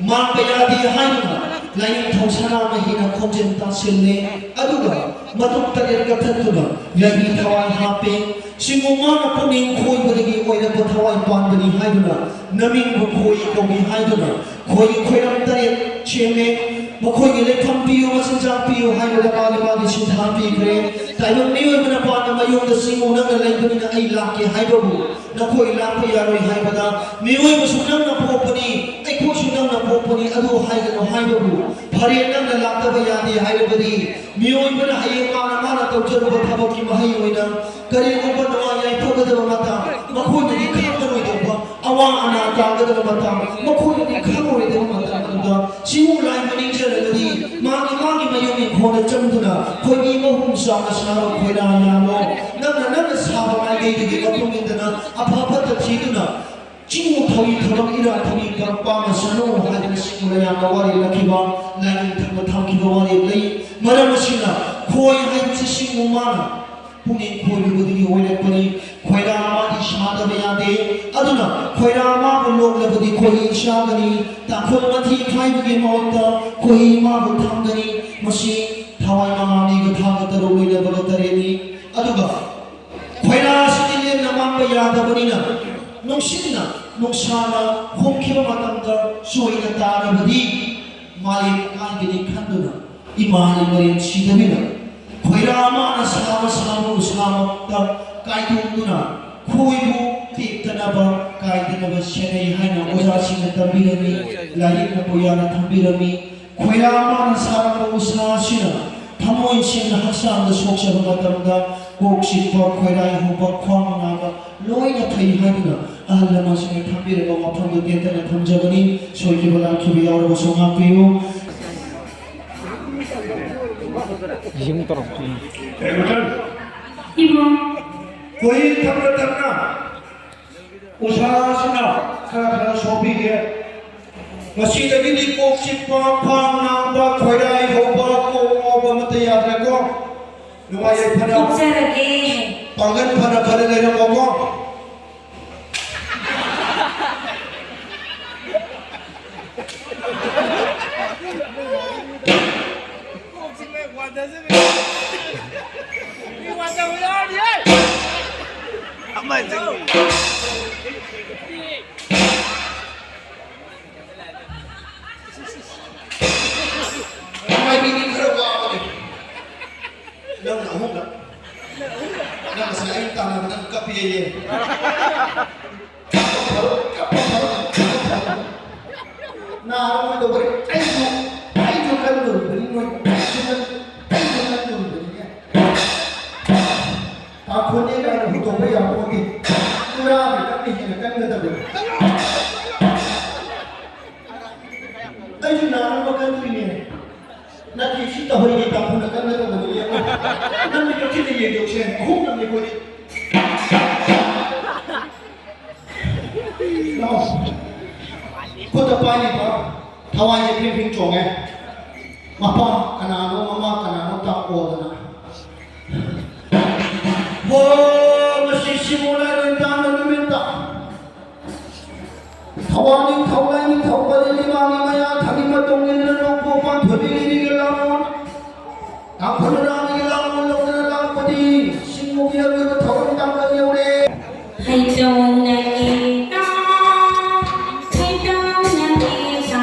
ꯃꯥꯡꯕ ꯌꯥꯗꯦ ꯍꯥꯏꯗꯨꯅ ꯂꯥꯏꯅꯤꯡꯊꯧ ꯁꯅꯥꯃꯍꯤꯅ ꯈꯣꯟꯖꯦꯜ ꯇꯥꯁꯤꯜꯂꯦ꯫ ꯑꯗꯨꯒ ꯃꯇꯨꯡ ꯇꯔꯦꯠ ꯀꯛꯊꯠꯇꯨꯅ ꯌꯥꯏꯕꯤ ꯊꯋꯥꯏ ꯍꯥꯞꯄꯦ꯫ ꯁꯤꯡꯉꯨ ꯃꯥꯅ ꯄꯨꯛꯅꯤꯡ ꯈꯣꯏꯕꯗꯒꯤ ꯑꯣꯏꯔꯛꯄ ꯊꯋꯥꯏ ꯄꯥꯟꯕꯅꯤ ꯍꯥꯏꯗꯨꯅ ꯅꯃꯤꯡꯕꯨ ꯈꯣꯏ ꯀꯧꯏ ꯍꯥꯏꯗꯨꯅ ꯈꯣꯏ ꯈꯣꯏꯔꯝ ꯇꯔꯦꯠ ꯁꯦꯝꯃꯦ꯫ ꯃꯈꯣꯏꯒꯤ ꯂꯩꯐꯝ ꯄꯤꯌꯨ, ꯃꯆꯤꯟꯖꯥꯛ ꯄꯤꯌꯨ ꯍꯥꯏꯕꯗ ꯃꯥꯒꯤ ꯃꯥꯒꯤ ꯁꯤꯟꯊꯥ ꯄꯤꯈ꯭ꯔꯦ꯫ ꯇꯥꯏꯕꯪ ꯃꯤꯑꯣꯏꯕꯅ ꯄꯥꯟꯕ ꯃꯌꯨꯝꯗ ꯁꯤꯡꯉꯨ ꯅꯪꯅ ꯂꯩꯕꯅꯤꯅ ꯑꯩ ꯂꯥꯛꯀꯦ ꯍꯥꯏꯕꯕꯨ ꯅꯈꯣꯏ ꯂꯥꯛꯄ ꯌꯥꯔꯣꯏ ꯍꯥꯏꯕꯗ ꯃꯤꯑꯣꯏꯕꯁꯨ ꯅꯪꯅ ꯄꯣꯛꯄꯅꯤ, ꯑꯩꯈꯣꯏꯁꯨ ꯅꯪꯅ ꯄꯣꯛꯄꯅꯤ, ꯑꯗꯨ ꯍꯥꯏꯒꯅꯨ ꯍꯥꯏꯕꯕꯨ ꯐꯔꯦ, ꯅꯪꯅ ꯂꯥꯛꯇꯕ ꯌꯥꯗꯦ ꯍꯥꯏꯔꯕꯗꯤ ꯃꯤꯑꯣꯏꯕꯅ ꯍꯌꯦꯡ ꯃꯥꯅ ꯃꯥꯅ ꯇꯧꯖꯔꯨꯕ ꯊꯕꯛꯀꯤ ꯃꯍꯩ ꯑꯣꯏꯅ ꯀꯔꯤꯒꯨꯝꯕ ꯅꯨꯡꯉꯥꯏ ꯌꯥꯏꯐꯒꯗꯕ ꯃꯇꯥꯡ ꯃꯈꯣꯏꯅꯗꯤ ꯈꯪꯂꯔꯣꯏꯗꯧꯕ, ꯑꯋꯥ ꯑꯅꯥ ꯇꯥꯒꯗꯕ ꯃꯇꯥꯡ ꯃꯈꯣꯏꯅꯗꯤ ꯈꯪꯂꯔꯣꯏꯗꯕ ꯃꯇꯝ ꯑꯗꯨꯗ ꯁꯤꯕꯨ ꯂꯥꯏ ꯃꯅꯤꯡ ꯆꯠꯂꯒꯗꯤ ꯃꯥꯒꯤ ꯃꯥꯒꯤ ꯃꯌꯨꯝ ꯏꯪꯈꯣꯜꯗ ꯆꯪꯗꯨꯅ ꯈꯣꯏꯕꯤ ꯃꯍꯨꯝ ꯆꯥꯎꯅ ꯁꯥꯔꯣ ꯈꯣꯏꯔꯥ ꯌꯥꯜꯂꯣ꯫ ꯅꯪꯅ ꯅꯪꯅ ꯁꯥꯕ ꯃꯥꯏꯀꯩꯗꯒꯤ ꯃꯇꯨꯡ ꯏꯟꯗꯅ ꯑꯐ ꯐꯠꯇ ꯊꯤꯗꯨꯅ ꯆꯤꯡꯉꯨ ꯊꯧꯔꯤ ꯊꯧꯔꯝ ꯏꯔꯥ ꯊꯧꯔꯤ ꯀꯔꯝ ꯄꯥꯝꯅ ꯁꯥꯟꯅꯧ ꯍꯥꯏꯗꯅ ꯁꯤꯡꯉꯨ ꯂꯩꯌꯥꯝꯅ ꯋꯥꯔꯦꯞ ꯂꯥꯛꯈꯤꯕ ꯂꯥꯏꯅꯤꯡꯊꯧꯅ ꯊꯝꯈꯤꯕ ꯋꯥꯔꯦꯞ ꯂꯩ꯫ ꯃꯔꯝ ꯑꯁꯤꯅ ꯈꯣꯏ ꯍꯥꯏꯕꯁꯤ ꯁꯤꯡꯉꯨ ꯃꯥꯅ ꯄꯨꯛꯅꯤꯡ ꯈꯣꯏꯔꯨꯕꯗꯒꯤ ꯑꯣꯏꯔꯛꯄꯅꯤ꯫ ꯈꯣꯏꯔꯥ ꯃꯥꯗꯤ ꯁꯥꯗꯕ ꯌꯥꯗꯦ꯫ ꯑꯗꯨꯅ ꯈꯣꯏꯔꯥ ꯃꯥꯕꯨ ꯂꯣꯛꯂꯕꯗꯤ ꯈꯣꯏꯍꯤ ꯆꯥꯒꯅꯤ꯫ ꯇꯥꯡꯈꯨꯜ ꯃꯊꯤ ꯐꯥꯏꯕꯒꯤ ꯃꯍꯨꯠꯇ ꯈꯣꯏꯍꯤ ꯃꯥꯕꯨ ꯊꯝꯒꯅꯤ꯫ ꯃꯁꯤ ꯊꯋꯥꯏ ꯃꯉꯥꯅꯤꯒ ꯊꯥꯒ ꯇꯔꯨꯛ ꯂꯣꯏꯅꯕꯒ ꯇꯔꯦꯠꯅꯤ꯫ ꯑꯗꯨꯒ ꯈꯣꯏꯔꯥ ꯑꯁꯤꯗꯤ ꯂꯦꯝꯅ ꯃꯥꯡꯕ ꯌꯥꯗꯕꯅꯤꯅ ꯅꯨꯡꯁꯤꯠꯅ ꯅꯨꯡꯁꯥꯅ ꯍꯨꯝꯈꯤꯕ ꯃꯇꯝꯗ ꯆꯣꯏꯅ ꯇꯥꯔꯕꯗꯤ ꯃꯥꯂꯦꯝ ꯀꯥꯏꯒꯅꯤ ꯈꯟꯗꯨꯅ ꯏꯃꯥ ꯏꯃꯔꯦꯟ ꯁꯤꯗꯕꯤꯗ ꯈꯣꯏꯔꯥ ꯃꯥꯅ ꯁꯥꯕ ꯁꯥꯕ ꯎꯁꯥꯃꯛꯇ ꯀꯥꯏꯊꯣꯛꯇꯨꯅ ꯈꯣꯏꯕꯨ ꯇꯦꯛꯇꯅꯕ ꯀꯥꯏꯗꯅꯕ ꯁꯦꯟꯅꯩ ꯍꯥꯏꯅ ꯑꯣꯖꯥꯁꯤꯡꯅ ꯇꯝꯕꯤꯔꯝꯃꯤ, ꯂꯥꯏꯔꯤꯛꯅ ꯄꯨꯌꯥꯅ ꯊꯝꯕꯤꯔꯝꯃꯤ꯫ ꯈꯣꯏꯔꯥ ꯃꯥꯅ ꯁꯥꯔꯝꯕ ꯎꯁꯥ ꯑꯁꯤꯅ ꯊꯃꯣꯏ ꯁꯦꯡꯅ ꯍꯛꯆꯥꯡꯗ ꯁꯣꯛꯆꯕ ꯃꯇꯝꯗ ꯀꯣꯛ ꯆꯤꯛꯄ, ꯈꯣꯏꯔꯥꯏ ꯍꯧꯕ, ꯈ꯭ꯋꯥꯡ ꯅꯥꯕ ꯂꯣꯏꯅ ꯐꯩ ꯍꯥꯏꯗꯨꯅ ꯑꯍꯜ ꯂꯃꯟꯁꯤꯡꯅ ꯊꯝꯕꯤꯔꯝꯕ ꯋꯥꯐꯝꯗꯨ ꯇꯦꯟꯇꯛꯅ ꯊꯝꯖꯕꯅꯤ꯫ ꯁꯣꯏꯈꯤꯕ ꯂꯥꯟꯈꯤꯕ ꯌꯥꯎꯔꯕꯁꯨ ꯉꯥꯛꯄꯤꯌꯨ꯫ ꯏꯕꯨꯡ꯫ ꯈꯣꯏꯍꯤ ꯊꯛꯅ ꯊꯛꯅ ꯎꯁꯥꯁꯤꯅ ꯈꯔ ꯈꯔ ꯁꯣꯛꯄꯤꯒꯦ꯫ ꯉꯁꯤꯗꯒꯤꯗꯤ ꯀꯣꯛ ꯆꯤꯛꯄ, ꯈ꯭ꯋꯥꯡ ꯅꯥꯕ, ꯈꯣꯏꯔꯥꯏ ꯍꯧꯕ, ꯀꯣꯛ ꯉꯥꯎꯕ ꯑꯃꯠꯇ ꯌꯥꯗ꯭ꯔꯦꯀꯣ꯫ ꯅꯨꯡꯉꯥꯏ ꯌꯥꯏꯐꯅ ꯇꯣꯛꯆꯔꯒꯦ꯫ ꯄꯥꯡꯒꯜ ꯐꯅ ꯐꯅ ꯂꯩꯔꯝꯃꯣꯀꯣ꯫ ꯅꯨꯡꯉꯥꯏꯕꯤꯗꯤ ꯈꯔ ꯋꯥꯕꯅꯤ꯫ ꯅꯪꯅ ꯑꯍꯨꯝꯂꯛ꯫ ꯅꯪ ꯉꯁꯥꯏ ꯑꯩ ꯇꯥꯟꯅꯕ ꯅꯪ ꯀꯞꯄꯦꯌꯦ꯫ ꯀꯞꯄ ꯐꯔꯣꯏ, ꯀꯞꯄ ꯐꯔꯣꯏ, ꯀꯞꯄ ꯐꯔꯣꯏ꯫ ꯅꯥꯔꯣꯏꯗꯧꯕꯅꯤ꯫ ꯑꯩꯁꯨ, ꯑꯩꯁꯨ ꯀꯜꯂꯨꯔꯤꯕꯅꯤ ꯅꯣꯏ꯫ ꯑꯩꯁꯨ ꯀꯜ-, ꯑꯩꯁꯨ ꯀꯜꯂꯨꯔꯤꯕꯅꯤꯅꯦ꯫ ꯄꯥꯈꯣꯟꯅꯦ ꯀꯥꯏꯅ ꯍꯨꯟꯗꯣꯛꯄ ꯌꯥꯄꯣꯟꯇꯦ꯫ ꯄꯨꯔꯥ ꯑꯃꯦꯔꯤꯀꯥꯟꯅ ꯍꯦꯟꯅ ꯀꯟꯒꯗꯕꯅꯤ꯫ ꯑꯩꯁꯨ ꯅꯥꯅꯕ ꯀꯟꯗꯣꯏꯅꯦ꯫ ꯅꯠꯇꯦ, ꯁꯤ ꯇꯧꯍꯩꯗꯦ, ꯇꯥꯡꯈꯨꯜꯅ ꯀꯟꯒꯗꯕꯅꯤ꯫ ꯌꯦꯡꯉꯣ꯫ ꯅꯪꯒꯤ ꯀꯛꯆꯤꯡꯗ ꯌꯦꯡꯊꯣꯛꯁꯦ꯫ ꯑꯍꯨꯝ ꯅꯪꯉꯦ ꯑꯩꯈꯣꯏꯗꯤ꯫ ꯂꯥꯎ꯫ ꯈꯨꯠꯇ ꯄꯥꯏꯔꯤꯕ ꯊꯋꯥꯏꯁꯦ ꯐꯤꯡ ꯐꯤꯡ ꯆꯣꯡꯉꯦ꯫ ꯃꯄꯥ ꯀꯅꯥꯅꯣ, ꯃꯃꯥ ꯀꯅꯥꯅꯣ ꯇꯥꯛꯑꯣꯗꯅ꯫ ꯍꯣ, ꯉꯁꯤ ꯁꯤꯃꯨ ꯂꯥꯏꯔꯦꯟ ꯇꯥꯡꯕ ꯅꯨꯃꯤꯠꯇ ꯊꯋꯥꯟ ꯅꯤꯡꯊꯧ, ꯂꯥꯏ ꯅꯤꯡꯊꯧ, ꯄꯔꯦꯡ ꯅꯤꯃꯥꯡꯒꯤ ꯃꯌꯥ ꯊꯪꯒꯤ ꯃꯇꯣꯡ ꯏꯟꯗ꯭ꯔ ꯅꯣꯡꯄꯣꯛ ꯄꯥꯟꯊꯣꯏꯕꯤꯒꯤ ꯂꯥꯡꯑꯣꯟ, ꯇꯥꯡꯈꯨꯜ ꯅꯥꯒꯤ ꯂꯥꯡꯑꯣꯟ ꯂꯧꯗꯨꯅ ꯂꯥꯛꯄꯗꯤ ꯁꯤꯡꯃꯨꯒꯤ ꯑꯔꯣꯏꯕ ꯊꯧꯔꯝ ꯇꯥꯡꯀꯛ ꯌꯧꯔꯦ꯫ ꯍꯩꯇꯧꯅ ꯍꯦꯛꯇ, ꯍꯩꯇꯧꯅ ꯍꯦꯛꯇ꯫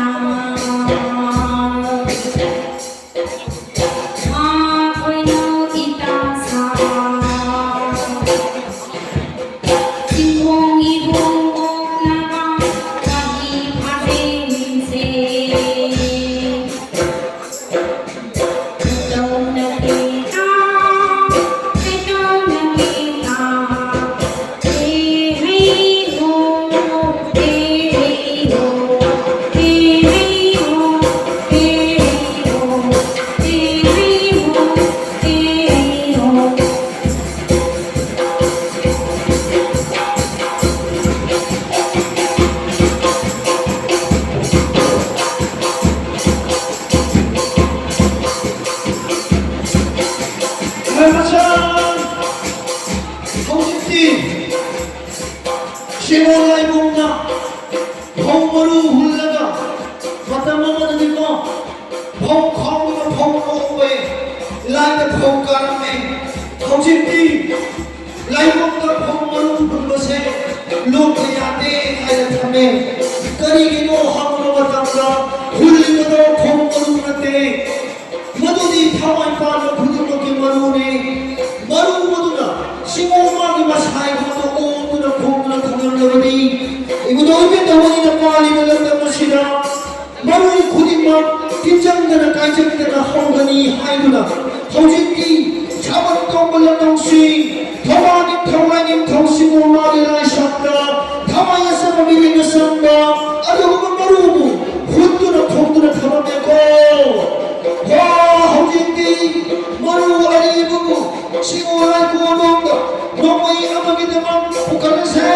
ꯃꯁꯥ ꯍꯧꯖꯤꯛꯇꯤ ꯁꯤꯃꯣꯟ ꯂꯥꯏꯕꯨꯡꯅ ꯐꯧ ꯃꯔꯨ ꯍꯨꯜꯂꯒ ꯃꯇꯝ ꯑꯃꯗꯗꯤꯀꯣ ꯐꯧ ꯈꯥꯎꯗꯨꯅ ꯐꯧ ꯂꯣꯛꯄ ꯂꯥꯏꯗ ꯐꯧ ꯀꯥꯔꯝꯃꯦ꯫ ꯍꯧꯖꯤꯛꯇꯤ ꯂꯥꯏꯕꯛꯇ ꯐꯧ ꯃꯔꯨ ꯍꯨꯟꯕꯁꯦ ꯂꯣꯛꯄ ꯌꯥꯗꯦ ꯍꯥꯏꯅ ꯊꯝꯃꯦ꯫ ꯀꯔꯤꯒꯤꯅꯣ ꯍꯪꯕ ꯃꯇꯝꯗ ꯍꯨꯜꯂꯤꯕꯗꯣ ꯐꯧ ꯃꯔꯨ ꯅꯠꯇꯦ꯫ ꯃꯗꯨꯗꯤ ꯊꯋꯥꯏ ꯄꯥꯟꯕ ꯈꯨꯗꯤꯡꯃꯛꯀꯤ ꯃꯔꯨꯅꯤ꯫ ꯃꯔꯨ ꯑꯗꯨꯅ ꯁꯤꯃꯣꯟ ꯃꯥꯒꯤ ꯃꯁꯥꯏꯕꯨ ꯑꯣꯟꯗꯨꯅ ꯈꯣꯡꯗꯨꯅ ꯊꯝꯂꯝꯂꯕꯅꯤ꯫ ꯏꯕꯨꯙꯧ ꯏꯕꯦꯟꯗꯧ ꯑꯅꯤꯅ ꯄꯥꯜꯂꯤꯕ ꯂꯝꯗꯝ ꯑꯁꯤꯗ ꯃꯔꯨ ꯈꯨꯗꯤꯡꯃꯛ ꯇꯤꯟꯖꯪꯗꯅ ꯀꯥꯏꯖꯪꯗꯅ ꯍꯧꯒꯅꯤ ꯍꯥꯏꯗꯨꯅ ꯍꯧꯖꯤꯛꯇꯤ ꯁꯥꯕꯟ ꯇꯣꯡꯕ ꯂꯝꯗꯝꯁꯤ ꯊꯧꯕꯥꯜ ꯅꯤꯡꯊꯧ ꯂꯥꯏꯅꯤꯡꯊꯧ ꯁꯤꯃꯣꯟ ꯃꯥꯒꯤ ꯂꯥꯏꯁꯪꯗ ꯊꯋꯥꯏ ꯑꯆꯝꯕ ꯃꯤꯠꯌꯦꯡ ꯑꯆꯝꯕ ꯑꯗꯨꯒꯨꯝꯕ ꯃꯔꯨꯕꯨ ꯍꯨꯠꯇꯨꯅ ꯈꯣꯝꯗꯨꯅ ꯊꯝꯂꯝꯃꯦꯀꯣ꯫ ꯋꯥ ꯍꯧꯖꯤꯛꯇꯤ ꯃꯔꯨ ꯑꯔꯤꯕꯕꯨ ꯁꯤꯃꯣꯟ ꯂꯥꯏꯀꯣꯟꯂꯣꯝꯗ ꯅꯣꯡꯃꯩ ꯑꯃꯒꯤꯗꯃꯛ ꯄꯨꯈꯠꯂꯁꯦ꯫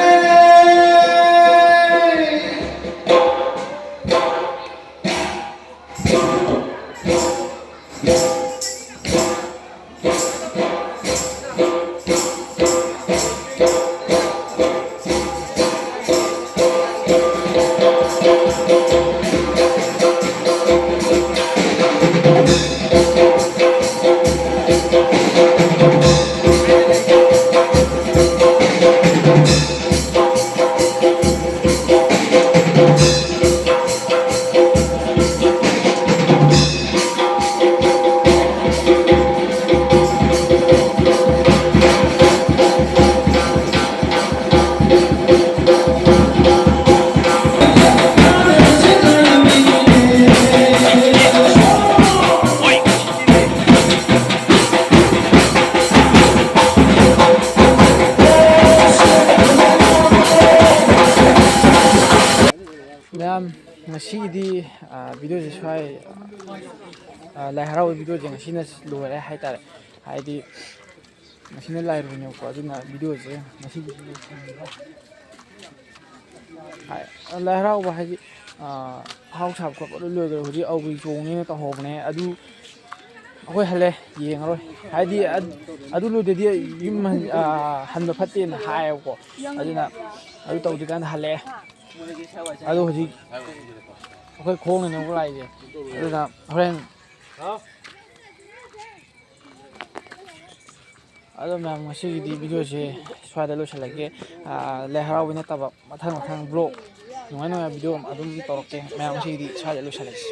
ꯃꯌꯥꯝ, ꯉꯁꯤꯒꯤꯗꯤ, ꯑ, ꯚꯤꯗꯤꯑꯣꯁꯦ ꯁ꯭ꯋꯥꯏ, ꯑ, ꯂꯥꯏ ꯍꯔꯥꯎꯕꯒꯤ ꯚꯤꯗꯤꯑꯣꯁꯦ ꯉꯁꯤꯅ ꯂꯣꯏꯔꯦ ꯍꯥꯏꯇꯥꯔꯦ꯫ ꯍꯥꯏꯗꯤ, ꯉꯁꯤꯅ ꯂꯥꯏꯔꯣꯏꯅꯦꯕꯀꯣ, ꯑꯗꯨꯅ ꯚꯤꯗꯤꯑꯣꯁꯦ ꯉꯁꯤꯒꯤꯗꯤ ꯂꯣꯏꯁꯤꯟꯕꯤꯔꯦ꯫ ꯍꯥꯏ, ꯂꯥꯏ ꯍꯔꯥꯎꯕ ꯍꯥꯏꯗꯤ, ꯑ, ꯑꯍꯥꯎ ꯁꯥꯕ ꯈꯣꯠꯄ ꯂꯣꯏ ꯂꯣꯏꯈ꯭ꯔꯦ꯫ ꯍꯧꯖꯤꯛ ꯑꯧꯕꯤ ꯆꯣꯡꯅꯤꯅ ꯇꯧꯍꯧꯕꯅꯦ꯫ ꯑꯗꯨ ꯑꯩꯈꯣꯏ ꯍꯜꯂꯦ, ꯌꯦꯡꯉꯔꯣꯏ꯫ ꯍꯥꯏꯗꯤ, ꯑ-, ꯑꯗꯨ ꯂꯣꯏꯗꯗꯤ ꯌꯨꯝ ꯍꯟ-, ꯑ, ꯍꯟꯕ ꯐꯠꯇꯦꯅ ꯍꯥꯏꯌꯦꯕꯀꯣ꯫ ꯑꯗꯨꯅ ꯑꯗꯨ ꯇꯧꯗ꯭ꯔꯤꯀꯥꯟꯗ ꯍꯜꯂꯛꯑꯦ꯫ ꯑꯗꯣ ꯍꯧꯖꯤꯛ ꯑꯩꯈꯣꯏ ꯈꯣꯡꯅꯅꯦꯕꯀꯣ ꯂꯥꯛꯏꯁꯦ꯫ ꯑꯗꯨꯅ ꯍꯣꯔꯦꯟ ꯑꯗꯣ ꯃꯌꯥꯝ, ꯉꯁꯤꯒꯤꯗꯤ ꯚꯤꯗꯤꯑꯣꯁꯦ ꯁ꯭ꯋꯥꯏꯗ ꯂꯣꯏꯁꯤꯜꯂꯒꯦ꯫ ꯑꯥ, ꯂꯥꯏ ꯍꯔꯥꯎꯕꯩ ꯅꯠꯇꯕ, ꯃꯊꯪ ꯃꯊꯪ ꯕ꯭ꯂꯣꯛ ꯅꯨꯡꯉꯥꯏ ꯅꯨꯡꯉꯥꯏꯕ ꯚꯤꯗꯤꯑꯣ ꯑꯗꯨꯝ ꯇꯧꯔꯛꯀꯦ꯫ ꯃꯌꯥꯝ, ꯉꯁꯤꯒꯤꯗꯤ ꯁ꯭ꯋꯥꯏꯗ ꯂꯣꯏꯁꯤꯜꯂꯁꯤ꯫